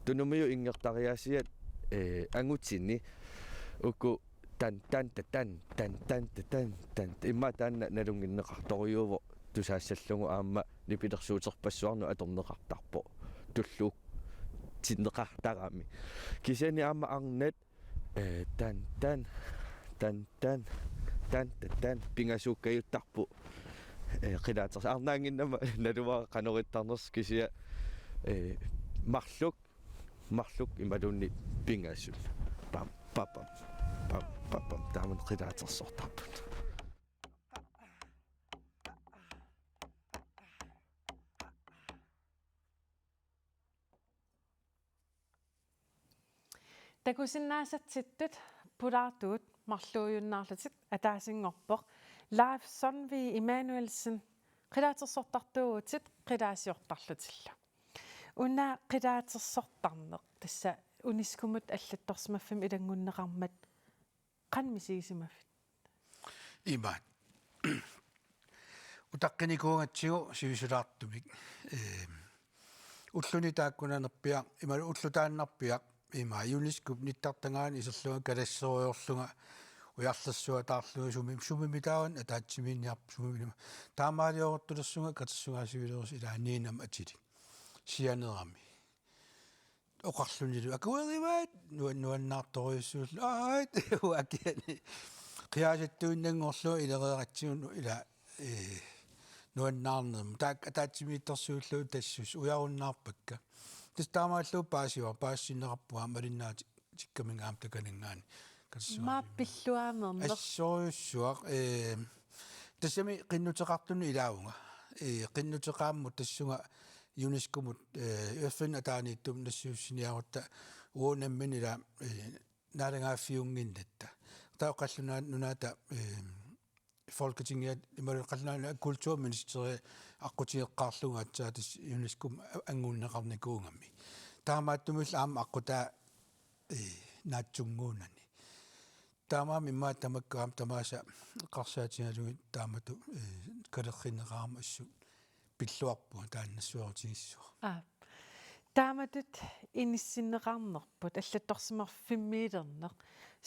Tunumiut inngertariaasiat, eh, angutini uku tan, tan, ta, tan, tan, tan, ta, tan, tan. Immaqa taanna nalunnginneqartorujuuvoq tusaassallugu aamma nipilersuuterpassuarnut atorneqartarpoq. Tulluutsinneqartarami. Kisianni aamma arnat, eh, tan, tan, tan, tan, tan, ta, tan, pingasuukkajuttarput. Eh, qilaaters-, arnaannginnama naluara qanoq ittarnersoq kisianni, eh, marluk, marluk imaluunniit pingasut. Pam, papam, pam, papam. Taamani qilaatersortarput. Takusinnaasatsittut pulaartugut marluujunnaarlutit ataasinngorpoq Leif Sundvig Immanuelsen, qilaatersortartuuvutit qilaasiortarlutillu. Una qilaatersortarneq tassa UNESCO-mut allattorsimaffimmut ilanngunneqarmat qanoq misigisimavit? Imaat. Utaqqinikuugatsigu sivisulaartumik. Ehm, ulluni taakkunanerpiaq, imaluunniit ulloq taannarpiaq, ima UNESCO-p nittartagaani iserlunga kalasserujoorlunga ujarlersuataarlunga sumi, sumimitaava ataatsimiinniarpa sumimima. Taamaalioruttulersunga katersugaasivilerusut ilaanniinnama atilik. Sianerami. Oqarlunilu akuerivaat nuan-, nuannaartorujussuullu aat uakiani. Qiaasattuinnanngorlugu ilereeratsigu ila, eh, nuannaarnermut. Taakku ataatsimiittorsuullugu tassuusut ujarunnaarpakka. Tassa taamaallugu paasiva-, paasisinneqarpunga aamma malinnaati-, tikkaminga aamma takananngaanniit. Katersugaasivimmik. Maap pilluaamerneq. Assorujussuaq, eh, tassami qinnuteqartunut ilaavunga. Eh, qinnuteqaammut tassunga UNESCO-mut, eh, F N ataaniittumut nassiussiniarutta uagut nammineq ila, eh, naalagaaffiunnginnatta. Taava Qallunaat Nunaata, eh, Folketingiat imaluunniit Qallunaat Nunaata kulturministeri aqqutigeqqaarlugu aatsaat tassa UNESCO-mut anngunneqarnikuugami. Taamaattumillu aamma aqqutaa, eh, naatsunnguunani. Taamaammat immaqa tamakku aamma tamaasa eqqarsaatigalugit taamatut, eh, kalerrinneqarama assut pilluarpunga taanna nassuerutigissuaq. Aa. Taamatut inissinneqarnerput, allattorsimaffimmiliilerneq,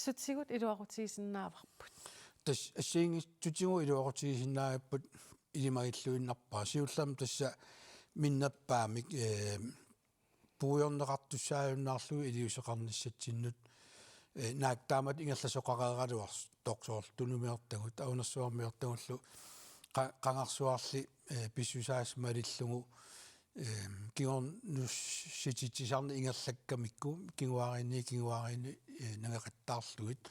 sutigut iluaqutigisinnaavarput? Tassa assigiinngitsutigut iluaqutigisinnaavarput ilimagilluinnarpara. Siullermik tassa minnerpaamik, eh, puigorneqartussaajunnaarlugu iliuuseqarnissatsinnut eh, naak taamatut ingerlasoqareeraluartoq soorlu tunumiortagut, aunarsuarmiortagullu qa-, qangarsuarli, eh, pissusaasut malillugu, eh, kingornussititsisarneq ingerlakkamikku kinguaariinni, kinguaariinni, eh, nangeqattaarlugit.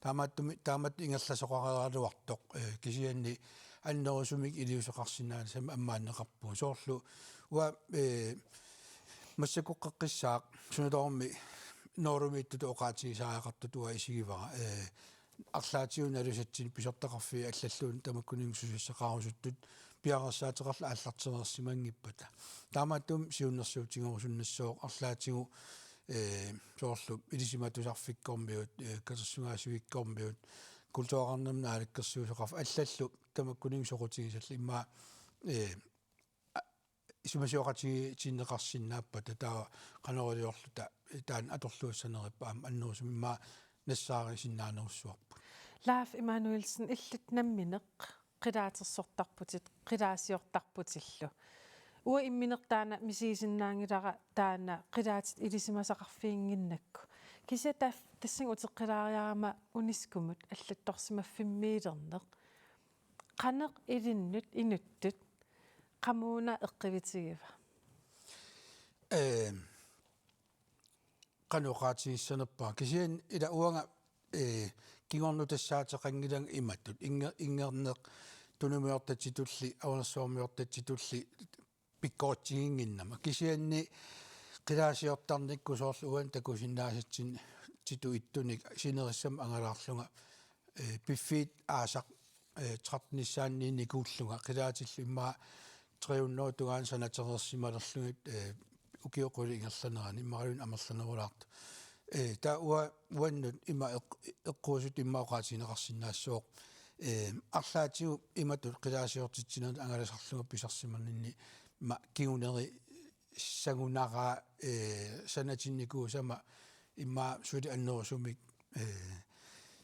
Taamaattumik, taamatut ingerlasoqareeraluartoq, eh, kisianni annerusumik iliuuseqarsinnaanissamut ammaanneqarpugut. Soorlu uanga, eh, massakkorpiaq qissaaq sunaluunniit Noorumiittutut oqaatigisariaqartutut uanga isigivara. Eh, arlaatigut nalusatsinnik pisortaqarfiit allalluunniit tamakkuninnga susassaqarusuttut piareersaateqarlutik aallartereersimanngippata. Taamaattumik siunnersuutigerusunnassaaq arlaatigut, eh, soorlu Ilisimatusarfikkormiut, eh, Katersugaasivikkormiut, Kultureqarnermut Naalakkersuisoqarfik allallu tamakkuninnga soqutigisallit immaqa, eh, a-, isumasioqatigitinneqarsinnaappata taava qanoq iliorluta taanna atorluassanerippat aamma annerusumik immaqa nassaarisinnaanerussavarput. Leif Emanuelsen, illit nammineq qilaatersortarputit, qilaasiortarputillu. Uanga imminertaana misigisinnaanngilara taanna qilaatit ilisimasaqarfiginnginnakku. Kisianni taf-, tassani uteqqilaariarama UNESCO-mut allattorsimaffimmiilerneq. Qanoq ilinnut inuttut qamuuna eqqivitigiva? Ehm, qanoq oqaatigissanerpara. Kisianni ila uanga, eh, kingornutassaateqanngilanga imatut. Innge-, inngerneq tunumiortatitulli, aunarsuarmiortatitulli pikkoritsiginnginnama. Kisianni qilaasiortarnikkut soorlu uani takusinnaasatsinni titut ittunik sinerissamut angalaarlunga, eh, piffiit aasaq, eh, tretten-issaanniinnikuullunga qilaatillu immaqa tre hundrede tungaanut sanatereersimalerlugit, eh, ukiut qulit ingerlaneranni imaluunniit amerlanerulaartoq. Eh, taava ua-, uannut ima eq-, eqquusutut immaqa oqaatigineqarsinnaassooq. Eh, arlaatigut imatut qilaasiortitsinermut angalasarlunga pisarsimaninni ma kingunerissagunarpara, eh, sanatinnikuusama immaqa suli annerusumik, eh,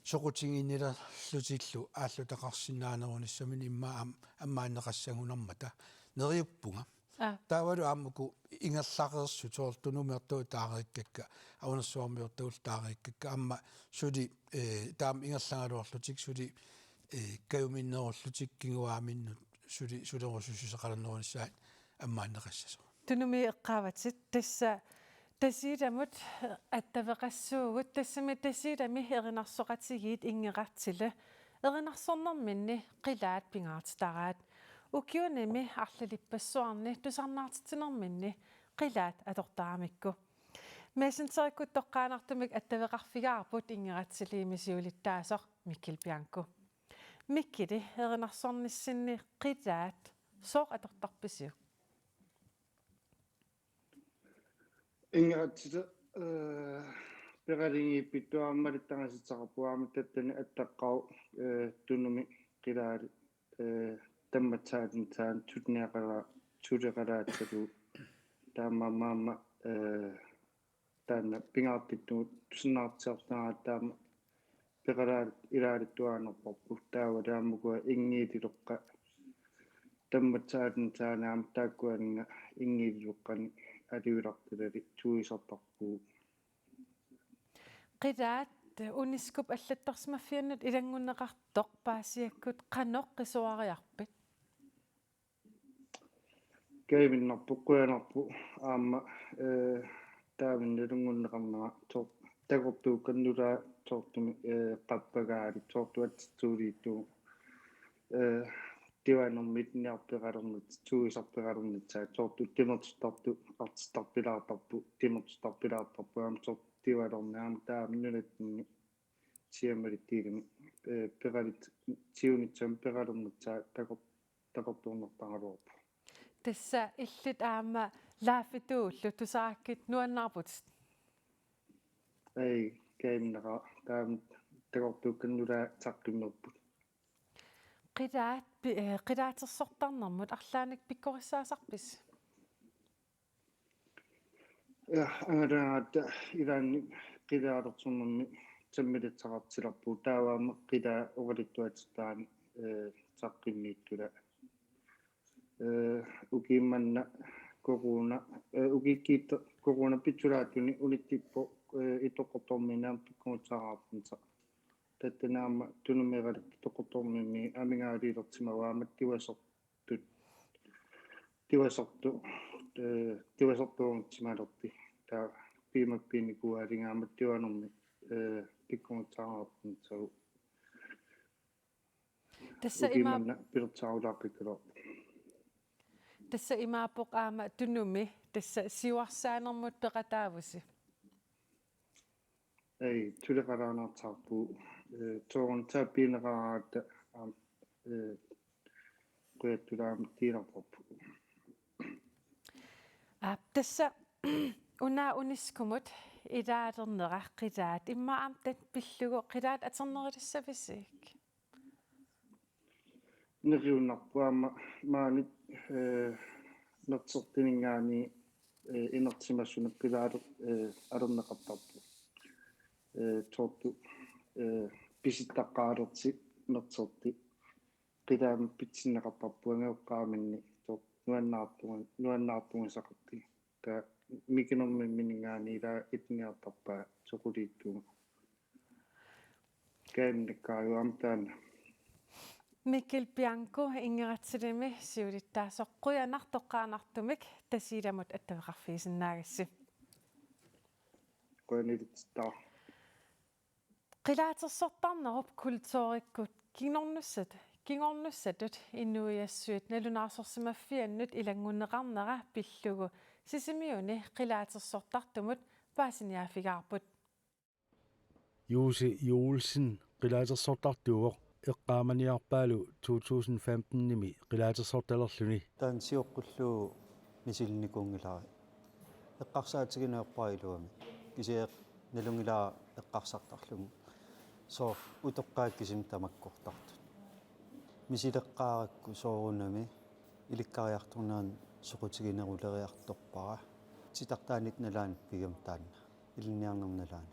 soqutiginnilerlutillu aallutaqarsinnaanerunissaminnik immaqa am-, ammaanneqassagunarmata neriuppunga. Aa. Taavalu aamma uku ingerlareersut soorlu tunumiortagut taareekkakka, aunarsuarmiortagut taareekkakka, aamma suli, eh, taama ingerlagaluarlutik suli, eh, kajuminnerullutik kinguaaminnut suli sulerusussuseqalernerunissaat ammaanneqassasoq. Tunumi eqqaavatit, tassa Tasiilamut attaveqassuugut, tassami Tasiilami erinarsoqatigiit Inngeqartili erinarsornerminni qilaat pingaartitaraat. Ukiunimi arlalippassuarni tusarnaartitsinerminni qilaat atortaramikku. Messengerikkut toqqaannartumik attaveqarfigaarput Inngeqartiliimi siulittaasoq Mikkel Bianco. Mikkeli, erinarsornissinni qilaat sooq atortarpisiuk? Inngeqartili, eh, peqatigiippittuarmali tagasitaqarpuarmi tattani attaqqaarpoq, eh, tunumi qilaali, eh, tammatsaalin taan tuniaqala-, tuliqalaatsalu taamaammat, eh, taanna pingaartittugut tusarnaartitsisoqarnera taama peqalaat ilaarittuaannarparput taava taamakkua inngiililoqqat tammatsaalin taanaam taakkuaninnga inngiililoqqani aliulartilali tuisartarpugut. Qilaat UNESCO-p allattorsimaffiannut ilanngunneqartoq paasiakkut qanoq qisuariarpit? Kajuminnarpoq, qujanarpoq aamma, eh, taama nalunngunneqarnera tor-, takortuukkat nutaat soorlumi, eh, qappagaali soorlu atsitsuuliittugu, eh, tivanermit niarpeqalernit, tuisarpeqalernit soorlu timersortartut artittarpilaartarput, timersortarpilaartarput aamma soorlu tivalerneq aamma taama nunatsinni siamalittiilimi, eh, peqalit-, siunissami peqalernitsaa takor-, takortuunnertaraluarpoq. Tassa illit aamma Leifituullu tusarakkit nuannaarputit? Ai, kajuminnera taama takortuukkat nutaat saqqummerput. Qilaat pi-, eh, qilaatersortarnermut arlaannik pikkorissaasarpisi? Ja, angalaaratta ilaanni qilaatersornermi sammilassaqartitsilerpugut taava aamma qilaat oqaluttuatsittaarani, eh, saqqummiuttut. Eh, ukiummanna corona, eh, ukiukkiit corona pitsulaatuni unittippoq, eh, ittoqqortoq Tormina pikkuutsaraarpunsa. Tattanaama Tunumiiqalik Qaqortormiimmi amigaaliilertimavaa aamma tivasortut. Tivasortu, eh, tivasortuunngitsumalerti. Taava piimappiinnikuugaluarlunga aamma tivanermi, eh, pikkuutsaraarpunsa. Tassa ima- Ukimanna pilersaarulaaqqikkaluarpoq. Tassa imaappoq aamma Tunumi, tassa siuarsaanermut peqataavusi. Ei, tuleqalaarnaartarpu, eh, soorunami taava piineqaratta aamma, eh, qujattulaamik tiilarparpu. Aap, tassa una UNESCO-mut ilaalernera qilaat immaqa aamma taanna pillugu qilaat atornerulissavisiuk? Neriunnarpoq aamma maani, eh, nersortininngaanniit, eh, inersimasumik qilaat, eh, atorneqartarpoq. Eh, soorlu, eh, pisittaqqaalersi nersorti. Qilaamik pitsinneqartarpoq angajoqqaaminni soorlu nuannaartunga-, nuannaartugisaqartigu. Taava mikinerminngaanniit ilaa ilinniartarpaa soquliittunga. Kainnikkaaju aamma taanna. Mikkel Bianco Ingeretsilimi siulittaasoq, qujanaq toqqaannartumik Tasiilamut attaveqarfigisinnaagassi. Qujaniluttaa. Qilaatersortarnerup kulturikkut kingornussat-, kingornussatut inuiassuit nalunaarsorsimaffiannut ilanngunneqarnera pillugu Sisimiuni qilaatersortartumut paasiniaaffigaarput. Juusi Juulsen qilaatersortartuuvoq eqqaamaniarpaalu to tusind femten-imi qilaatersortalerluni. Taanna sioqqullugu misilinnikuunngilara. Eqqarsaatigineq ajorpara iluamik. Kisianni nalunngilara eqqarsartarlunga. Soorlu utoqqaat kisimik tamakkortartut. Misileqqaarakku soorunami ilikkariartornerani soqutigineruleriartorpara. Titartaanit nalaani pigami taanna. Ilinniarnermi nalaani.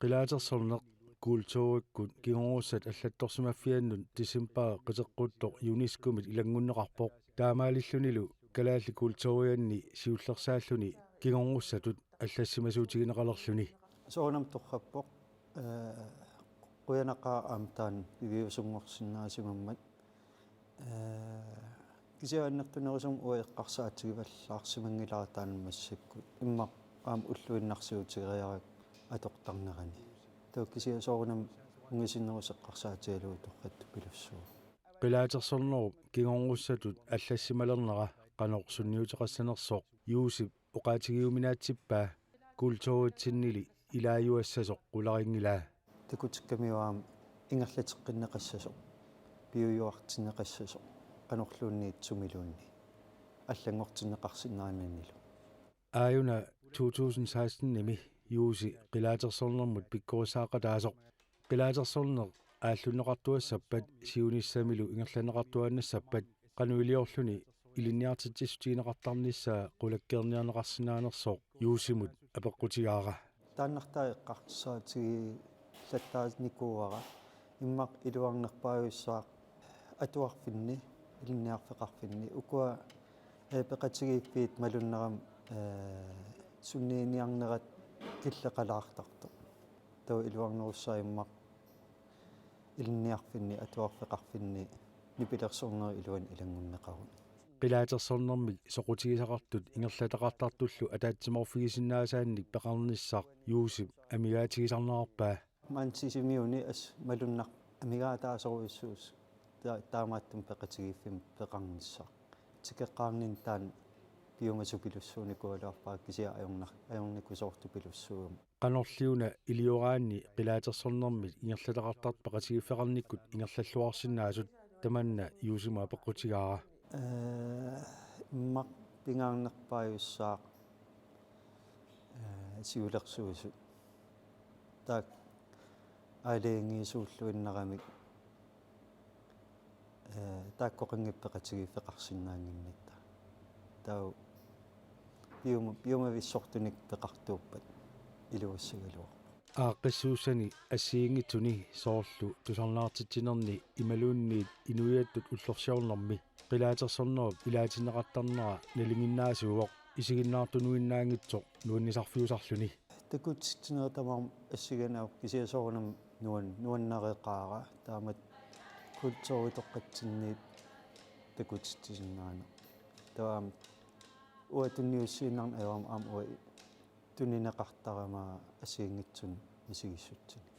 Qilaatersorneq kulturikkut kingorussat allattorsimaffiannut decembarip qiteqquttoq UNESCO-mit ilanngunneqarpoq. Taamaalillunilu kalaallit kulturianni siullersaalluni kingorussatut allassimasuutigineqalerluni. Soorunami torrappoq, eh, qujanaqaaq aamma taanna piviusunngorsinnaasimammat. Eh, kisianni annertunerusumik uanga eqqarsaatigivallaarsimanngilara taanna massakkut. Immaqa aamma ulluinnarsiutigeriarakku atortarnerani. Taava kisianni soorunami ungasinnerusoq eqqarsaatigalugu torrattupilussuuvoq. Qilaatersornerup kingorussatut allassimalernera qanoq sunniuteqassanersoq Juusip oqaatigiuminaatsippaa kulturitsinnili ilaajuassasoq qularinngilaa. Takutikkamiuk aamma ingerlateqqinneqassasoq, piujuartinneqassasoq, qanorluunniit sumiluunniit allanngortinneqarsinnaananilu. Aajuna to tusind seksten-imi Juusi qilaatersornermut pikkorissaaqataasoq. Qilaatersorneq aallunneqartuassappat siunissamilu ingerlanneqartuaannassappat qanoq iliorluni ilinniartitsissutigineqartarnissaa qulakkeerniarneqarsinnaanersoq Juusimut apeqqutigaara. Taannartaa eqqarsaatigilattaarnikuuara immaqa iluarnerpaajussaaq atuarfinni, ilinniarfeqarfinni, ukua, eh, peqatigiiffiit malunnerami, eh, sunniiniarnerat killeqalaartartoq. Taava iluarnerussaaq immaqa ilinniarfinni, atuarfeqarfinni nipilersornerup iluani ilanngunneqaruni. Qilaatersornermik soqutigisaqartut ingerlataqartartullu ataatsimoorfigisinnaasaannik peqarnissaq Juusip amigaatigisarnerarpaa. Maani Sisimiuni assut malunnarpoq amigaataasorujussuusoq ta-, taamaattumik peqatigiiffimmi peqarnissaq. Tikeqqaarninni taanna piumasupilussuunikuugaluarpara kisianni ajornar-, ajornikusoortupilussuugami. Qanorliuna ilioraanni qilaatersornermit ingerlataqartartut peqatigiiffeqarnikkut ingerlalluarsinnaasut tamanna Juusimut apeqqutigaara. Eh, immaqa pingaarnerpaajussaaq, eh, siulersuisut. Taakku aalajangiisuulluinnaramik, eh, taakkoqanngitsut peqatigiiffeqarsinnaannginnatta. Taava piuma-, piumavissortunik peqartuuppat iluassagaluarpoq. Aaqqissuussani assigiinngitsuni soorlu tusarnaartitsinerni imaluunniit inuiattut ullorsiornermi qilaatersornerup ilaatinneqartarnera nalinginnaasuuvoq isiginnaartunuinnaanngitsoq nuannisarfiusarluni. Takutitsineq tamarmi assigiinngitsunik kisianni soorunami nuan-, nuannareqaara taamatut kulturitoqqatsinniit takutitsisinnaanera. Taava aamma uanga tunniussiinnarneq ajorama aamma uanga tunineqartarama assigiinngitsunik misigissutsinnik.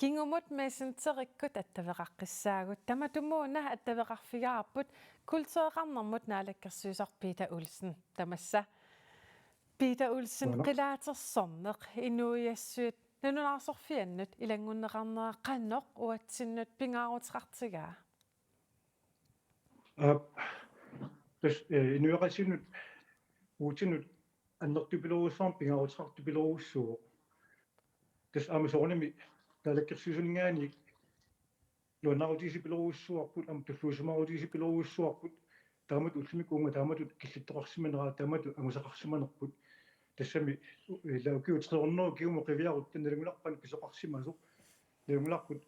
Kingumut Messengerikkut attaveqaqqissaagut. Tamatumuuna attaveqarfigaarput kultureqarnermut naalakkersuisoq Peter Olsen. Tamassa. Peter Olsen, Qujanaq. Qilaatersorneq inuiassuit nalunaarsorfiannut ilanngunneqarnera qanoq uatsinnut pingaaruteqartigaa? Aap, tassa, eh, inuiaqatigiinnut uatsinnut annertupiloorujussuarmik pingaaruteqartupiloorujussuuvoq. Tassa aamma soorunami naalakkersuisuninngaanniit nuannaarutigisapiloorujussuarput, aamma tulluusimaarutigisapiloorujussuarput, taamatut ullumikkut uunga taamatut killittoqarsimanera, taamatut angusaqarsimanerput. Tassami, eh, ila ukiut tre hundrede kingumut qiviarutta nalunngilarput pisoqarsimasoq. Nalunngilarput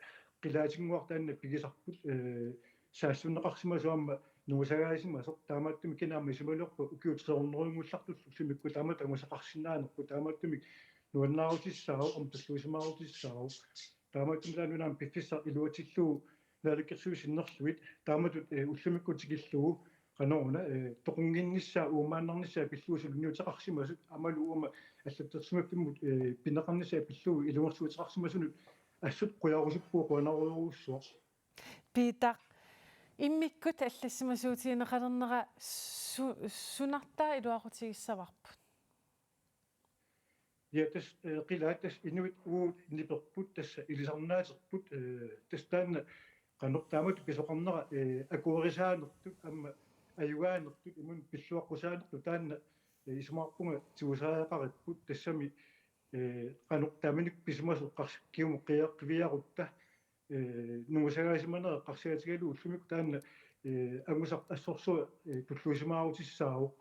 qilaatinnguaq taanna pigisarput, eh, saassunneqarsimasoq aamma nungusagaasimasoq, taamaattumik kina aamma isumaliorpat ukiut tre hundredeunnguullartullu ullumikkut taamatut angusaqarsinnaanerput, taamaattumik nuannaarutissaavoq, aamma tulluusimaarutissaasoq. Taamaattumik taanna una aamma piffissaq iluatsillugu naalakkersuisut sinnerlugit, taamatut, eh, ullumikkut tikillugu, qanoruna, eh, toqunnginnissaa, uummaannarnissaa pillugu suliniuteqarsimasut, aammalu uuma allattorsimaffimmut, eh, pineqarnissaa pillugu ilungersuuteqarsimasunut assut qujarusuppugut, qujanarujorujussuaq. Peter, immikkut allassimasuutigineqalernera su-, sunartaa iluaqutigissavarput? Ja, tassa, eh, qilaat tassa inuit uagut niperput, tassa ilisarnaaterput, eh, tassa taanna qanoq taamatut pisoqarnera, eh, akuerisaanertut aamma ajugaanertut imaluunniit pilluaqqusaanertut taanna, eh, isumaqarpunga tigusariaqaripput, tassami, eh, qanoq taamanikkut pisimasoq qars-, kingumut qiviarutta, eh, nungusagaasimanera eqqarsaatigalugu ullumikkut taanna, eh, angusaq assorsuaq, eh, tulluusimaarutissaavoq.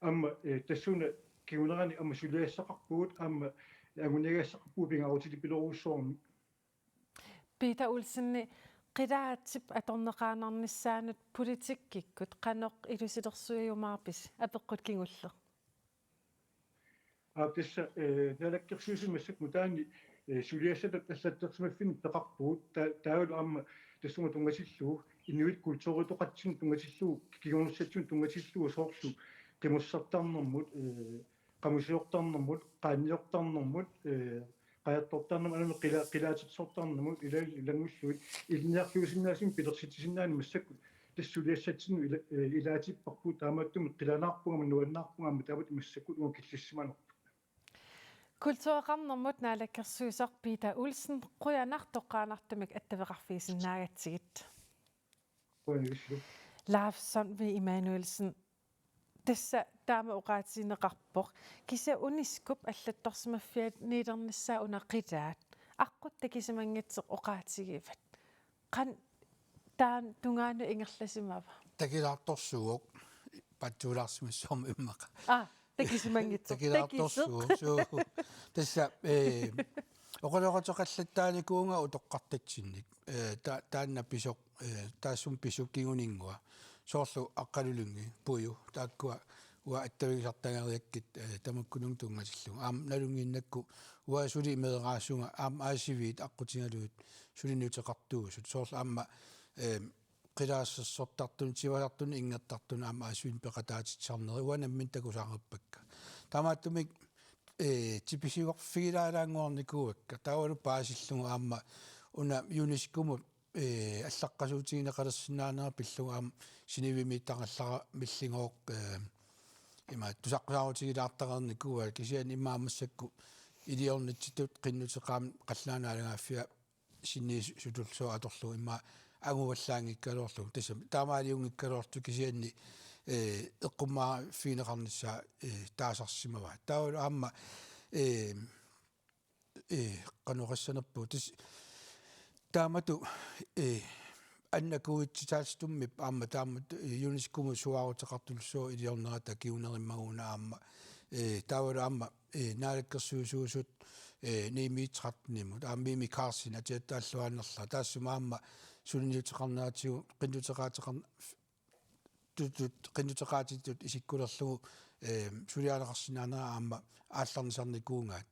Aamma, eh, tassuuna kingunerani aamma suliassaqarpugut, aamma anguniagassaqarpugut pingaarutilipiloorujussuarmik. Peter Olsen, qilaatip atorneqaannarnissaanut politikkikkut qanoq ilusilersuiumaarpisi, apeqqut kingulleq? Aap, tassa, eh, naalakkersuisuni massakkut nutaanni, eh, suliassatut allattorsimaffinnik peqarpugut, ta-, taavalu aamma tassunga tunngatillugu, inuit kulturitoqatsinnut tunngatillugu, kingornussatsinut tunngatillugu soorlu qimussertarnermut, eh, qamusiortarnermut, qaanniortarnermut, eh, qajartortarnermut, aamma qila-, qilaatersortarnermut, ila-, ilanngullugit, ilinniarfiusinnaasumik pilersitsisinnaanani massakkut tassa suliassatsinnut ila-, eh, ilaatipparput, taamaattumik qilanaarpunga, nuannaarpunga aamma taamatut massakkut uunga killissimanerput. Kultureqarnermut naalakkersuisoq Peter Olsen, qujanaq toqqaannartumik attaveqarfigisinnaagatsigit. Qujanarsuaq. Leif Sundvig Immanuelsen, tassa taama oqaatigineqarpoq. Kisianni UNESCO-p allattorsimaffianiilernissaa una qilaat. Aqqut takisimanngitsoq oqaatigivat. Qanoq taanna tungaanut ingerlasimava? Takilaartorsuuvoq, paatsuulaarsimassuarmik immaqa. Aa, takisimanngitsoq. Takilaartorsuuvoq. Takisoq. Suu. Tassa, eh, oqaloqateqallattaarnikuuvunga utoqqartatsinnik. Eh, ta-, taanna pisoq, eh, taassuma pisoq kinguninngua. Soorlu Aqqalulinngi, Puju, taakkua uanga attavigisartagariakkit, eh, tamakkununnga tunngatillugu. Aamma nalunnginnakku uanga suli meeraasunga, aamma aasiviit aqqutigalugit suliniuteqartuusut. Soorlu aamma, eh, qilaassersortartunut, tivasartunut, inngertartunut aamma aasiviinnik peqataatitsisarneri uanga nammineq takusaareerpakka. Taamaattumik, eh, tipisiorfigilaalaannguarnikuuakka. Taavalu paasillugu aamma una UNESCO-mut, eh, allaqqasuutigineqalersinnaanera pillugu aamma Genèvemi taqallara milligooq, eh, ima tusaqqusaarutigilaartareernikuuaa, kisianni immaqa massakkut iliornitsitut qinnuteqaaq qallunaat naalagaaffia sinniisutullu sooq atorlugu immaqa anguvallaanngikkaluarlugu, tassami taamaaliunngikkaluarlugu, kisianni, eh, eqqummaaffigineqarnissaa, eh, taasarsimavaat. Taavalu aamma, eh, eh, qanoq oqassanerpugut, tassa taamatut, eh, annakuuitsitaalsitummip aamma taamatut, eh, UNESCO-mut suaaruteqartullu sooq iliornerata kingunerimmagu una aamma, eh, taavalu aamma, eh, naalakkersuisuusut, eh, Niimit Trattenimut, aamma Mimi Karlsen atiattaalluaannarlara, taassuma aamma, suliniuteqarneratigut qinnuteqaateqarn-, tutut, qinnuteqaatitut isikkulerlugu, eh, suliarineqarsinnaanera aamma aallarnisarnikuugaat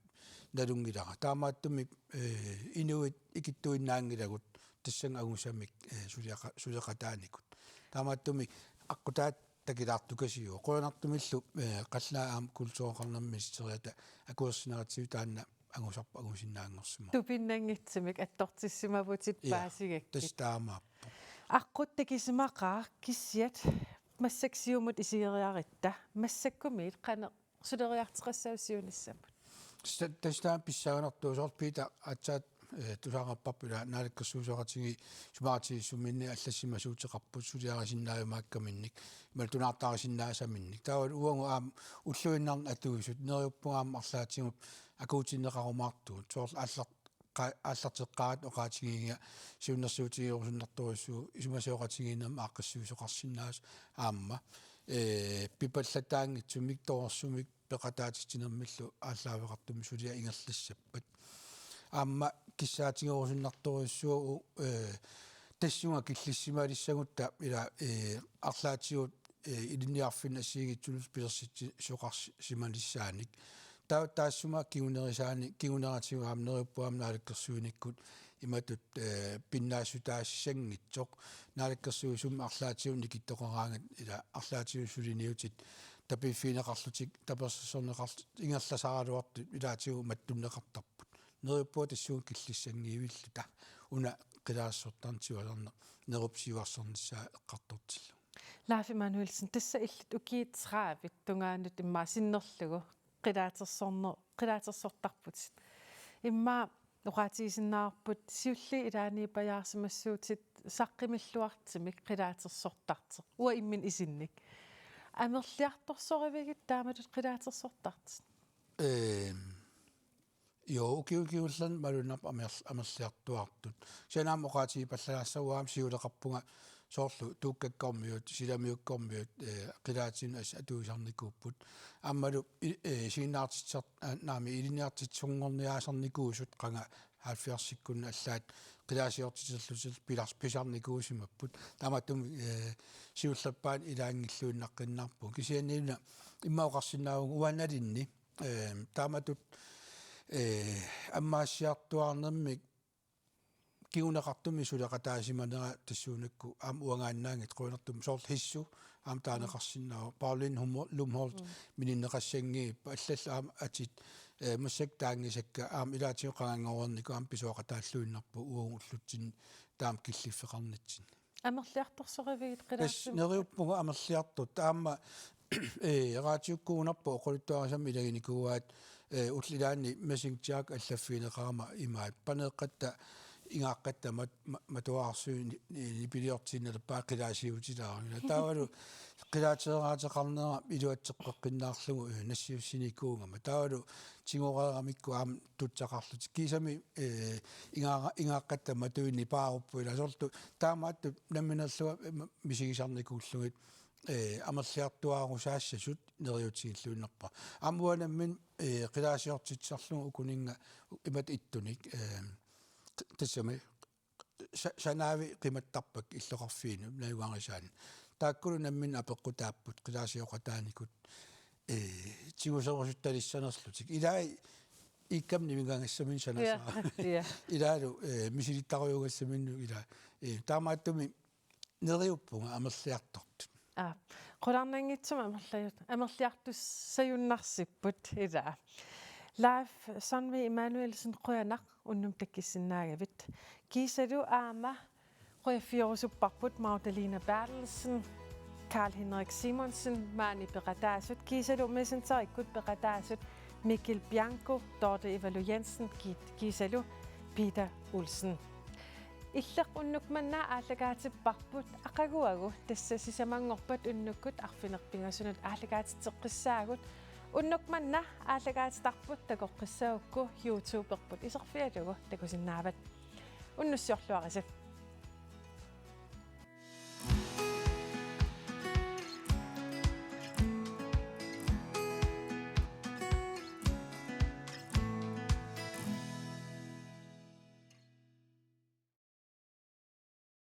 nalunngilara. Taamaattumik, eh, inuit ikittuinnaanngilagut tassannga angusamik, eh, suleqa-, suleqataanikut. Taamaattumik aqqutaat takilaartukasiuvoq. Qujanartumillu, eh, Qallunaat aamma Kultureqarnermut Ministeriata akuersineratigut taanna angusarput angusinnaanngorsimavoq. Tupinnanngitsumik attortissimavutit. Ja, paasigakkit. Tassa taamaappoq. Aqqut takusimaqaaq, kiisalu massakkut Siumut isigeriaratta, massakkumiit qanoq suleriartoqassava siunissamut? Tassa, tassa taanna pissanganartoq, soorlu Piita aatsaat, eh, tusaaqqapparput, ila naalakkersuisooqatigiit isumaqatigiissumminni allassimasuuteqarput suliarisinnaajumaakkaminnik, imaluunniit tunaartarisinnaassaminnik. Taava uagut aamma ulluinnarni atuisut neriuppunga aamma arlaatigut akuutinneqarumaartugut. Soorlu aallar-, qa-, aallarteqqaaratta oqaatigigiga siunnersuutigerusunnartorujussuuvoq, isumasioqatigiinnermi aaqqissuisoqarsinnaasoq aamma, eh, pipallataanngitsumik, torersumik peqataatitsinermillu aallaaveqartumik suliaq ingerlassappat. Aamma kissaatigerusunnartorujussuuvoq, eh, tassunga killissimalissagutta ila, eh, arlaatigut, eh, ilinniarfinni assigiinngitsunut pilersitsisoqarsimalissaanik. Taava taassuma kingunerisaanik, kinguneratigut aamma neriuppunga aamma naalakkersuinikkut imatut, eh, pinnaassutaasanngitsoq. Naalakkersuisummi arlaatigut nikittoqaraangat ila arlaatigut suliniutit tapiiffigineqarlutik, tapersersorneqarlutik ingerlasaraluartut ilaatigut mattunneqartarput. Neriuppunga tassunga killissanngivilluta una qilaasortarneq siuarneq nerup siuarsornissaa eqqartortillugu. Leif Emanuelsen, tassa illit ukiut tredive tungaanut immaqa sinnerlugu qilaatersorne-, qilaatersortarputit. Immaqa oqaatigisinnaavarput siulliit ilaaniipajaarsimassuutit saqqumilluartumik qilaatersortartoq. Uanga imminut isinnik. Amerliartorsorivigit taamatut qilaatersortartut? Ehm, jo, ukiut kingullerni malunnarpoq amer-, amerliartuaartut. Kisianni aamma oqaatigipallalaassavara aamma siuleqarpunga soorlu Tuukkakkormiut, Silamiukkormiut, eh, qilaatinnut assut atuisarnikuupput. Aammalu i-, eh, isiginnaartitsisar-, eh, naamik, ilinniartitsisunngorniaasarnikuusut qanga halvfjerdsikkunni allaat qilaasiortiterlutillu pilar-, pisarnikuusimapput. Taamaattumik, eh, siullerpaamik ilaanngilluinnaqqinnaarpugut. Kisianni una immaqa oqarsinnaavugut uangalinni, eh, taamatut, eh, ammaassiartuaarnermik kinguneqartumik suleqataasimanera tassuunakkut aamma uangaannaanngitsoq, qujanartumik soorlu Hissu aamma taaneqarsinnaavoq, Pauline Hummo-, Lumholt, mm, mininneqassanngiippoq, allallu aamma atit, eh, massakkut taanngisakka aamma ilaatigut qanganngornikuupput aamma pisooqataalluinnarput uagut ullutsinni taama killiffeqarnitsinni. Amerliartorsorivigit? Tassa qilaassum- neriuppunga amerliartortut. Aamma, eh, raatiukkuugunarpoq oqaluttuarisaminut ilaginikuuaat, eh, ullut ilaanni Messenger allaffigineqarama imaat: Paneeqqatta, ingaaqqatta mat-, ma-, matuararsuit ni-, ni-, nipiliortiinnarpaa, qilaasiutilaaruk. Taavalu qilaatereeraateqarnera iluatseqqeqqinnaarlugu, eh, nassiussinikuugama. Taavalu tigoreeramikku aamma tutsaqarlutik. Kiisami, eh, ingaa-, ingaaqqatta matuinnaq paarupput ila soorlu. Taamaattut nammineerlunga, eh, ma-, misigisarnikuullugit, eh, amerliartuaarusaassasut neriuutigilluinnarpara. Aamma uanga nammineq, eh, qilaasiortitsisarlunga ukuninnga imatut ittunik, eh, q-, tassami sa-, sanaavi qimattarpakka illoqarfiinut najugarisaanni. Taakkulu nammineq apeqqutaapput qilaasioqataanikut, eh, tiguserusuttalissanerlutik. Ilai iikkami nimigagassaminnik sanasaa. Ja, ja. Ilaalu, eh, misilittarujugassaminnut ila. Eh, taamaattumik neriuppunga amerliartortut. Aa, qularnanngitsumik amerliut-, amerliartussaajunnaarsipput ila. Leif Sandvig Emanuelsen, qujanaq unnuk takkussinnaagavit. Kiisalu aamma qujaffigilluarparput Magdalena Berthelsen, Karl Henrik Simonsen, maani peqataasut, kiisalu Messengerikkut peqataasut, Mikkel Bianco, Dorthe Ivalu Jensen, ki-, kiisalu Peter Olsen. Illeq unnuk manna aallakaatipparput, aqaguagu tassa sisamanngorpat unnukkut arfineq-pingasunut aallakaatitseqqissaagut. Unnuk manna aallakaatitarput takoqqissagukku YouTuberput iserfigalugu takusinnaavat. Unnussiorluarisi.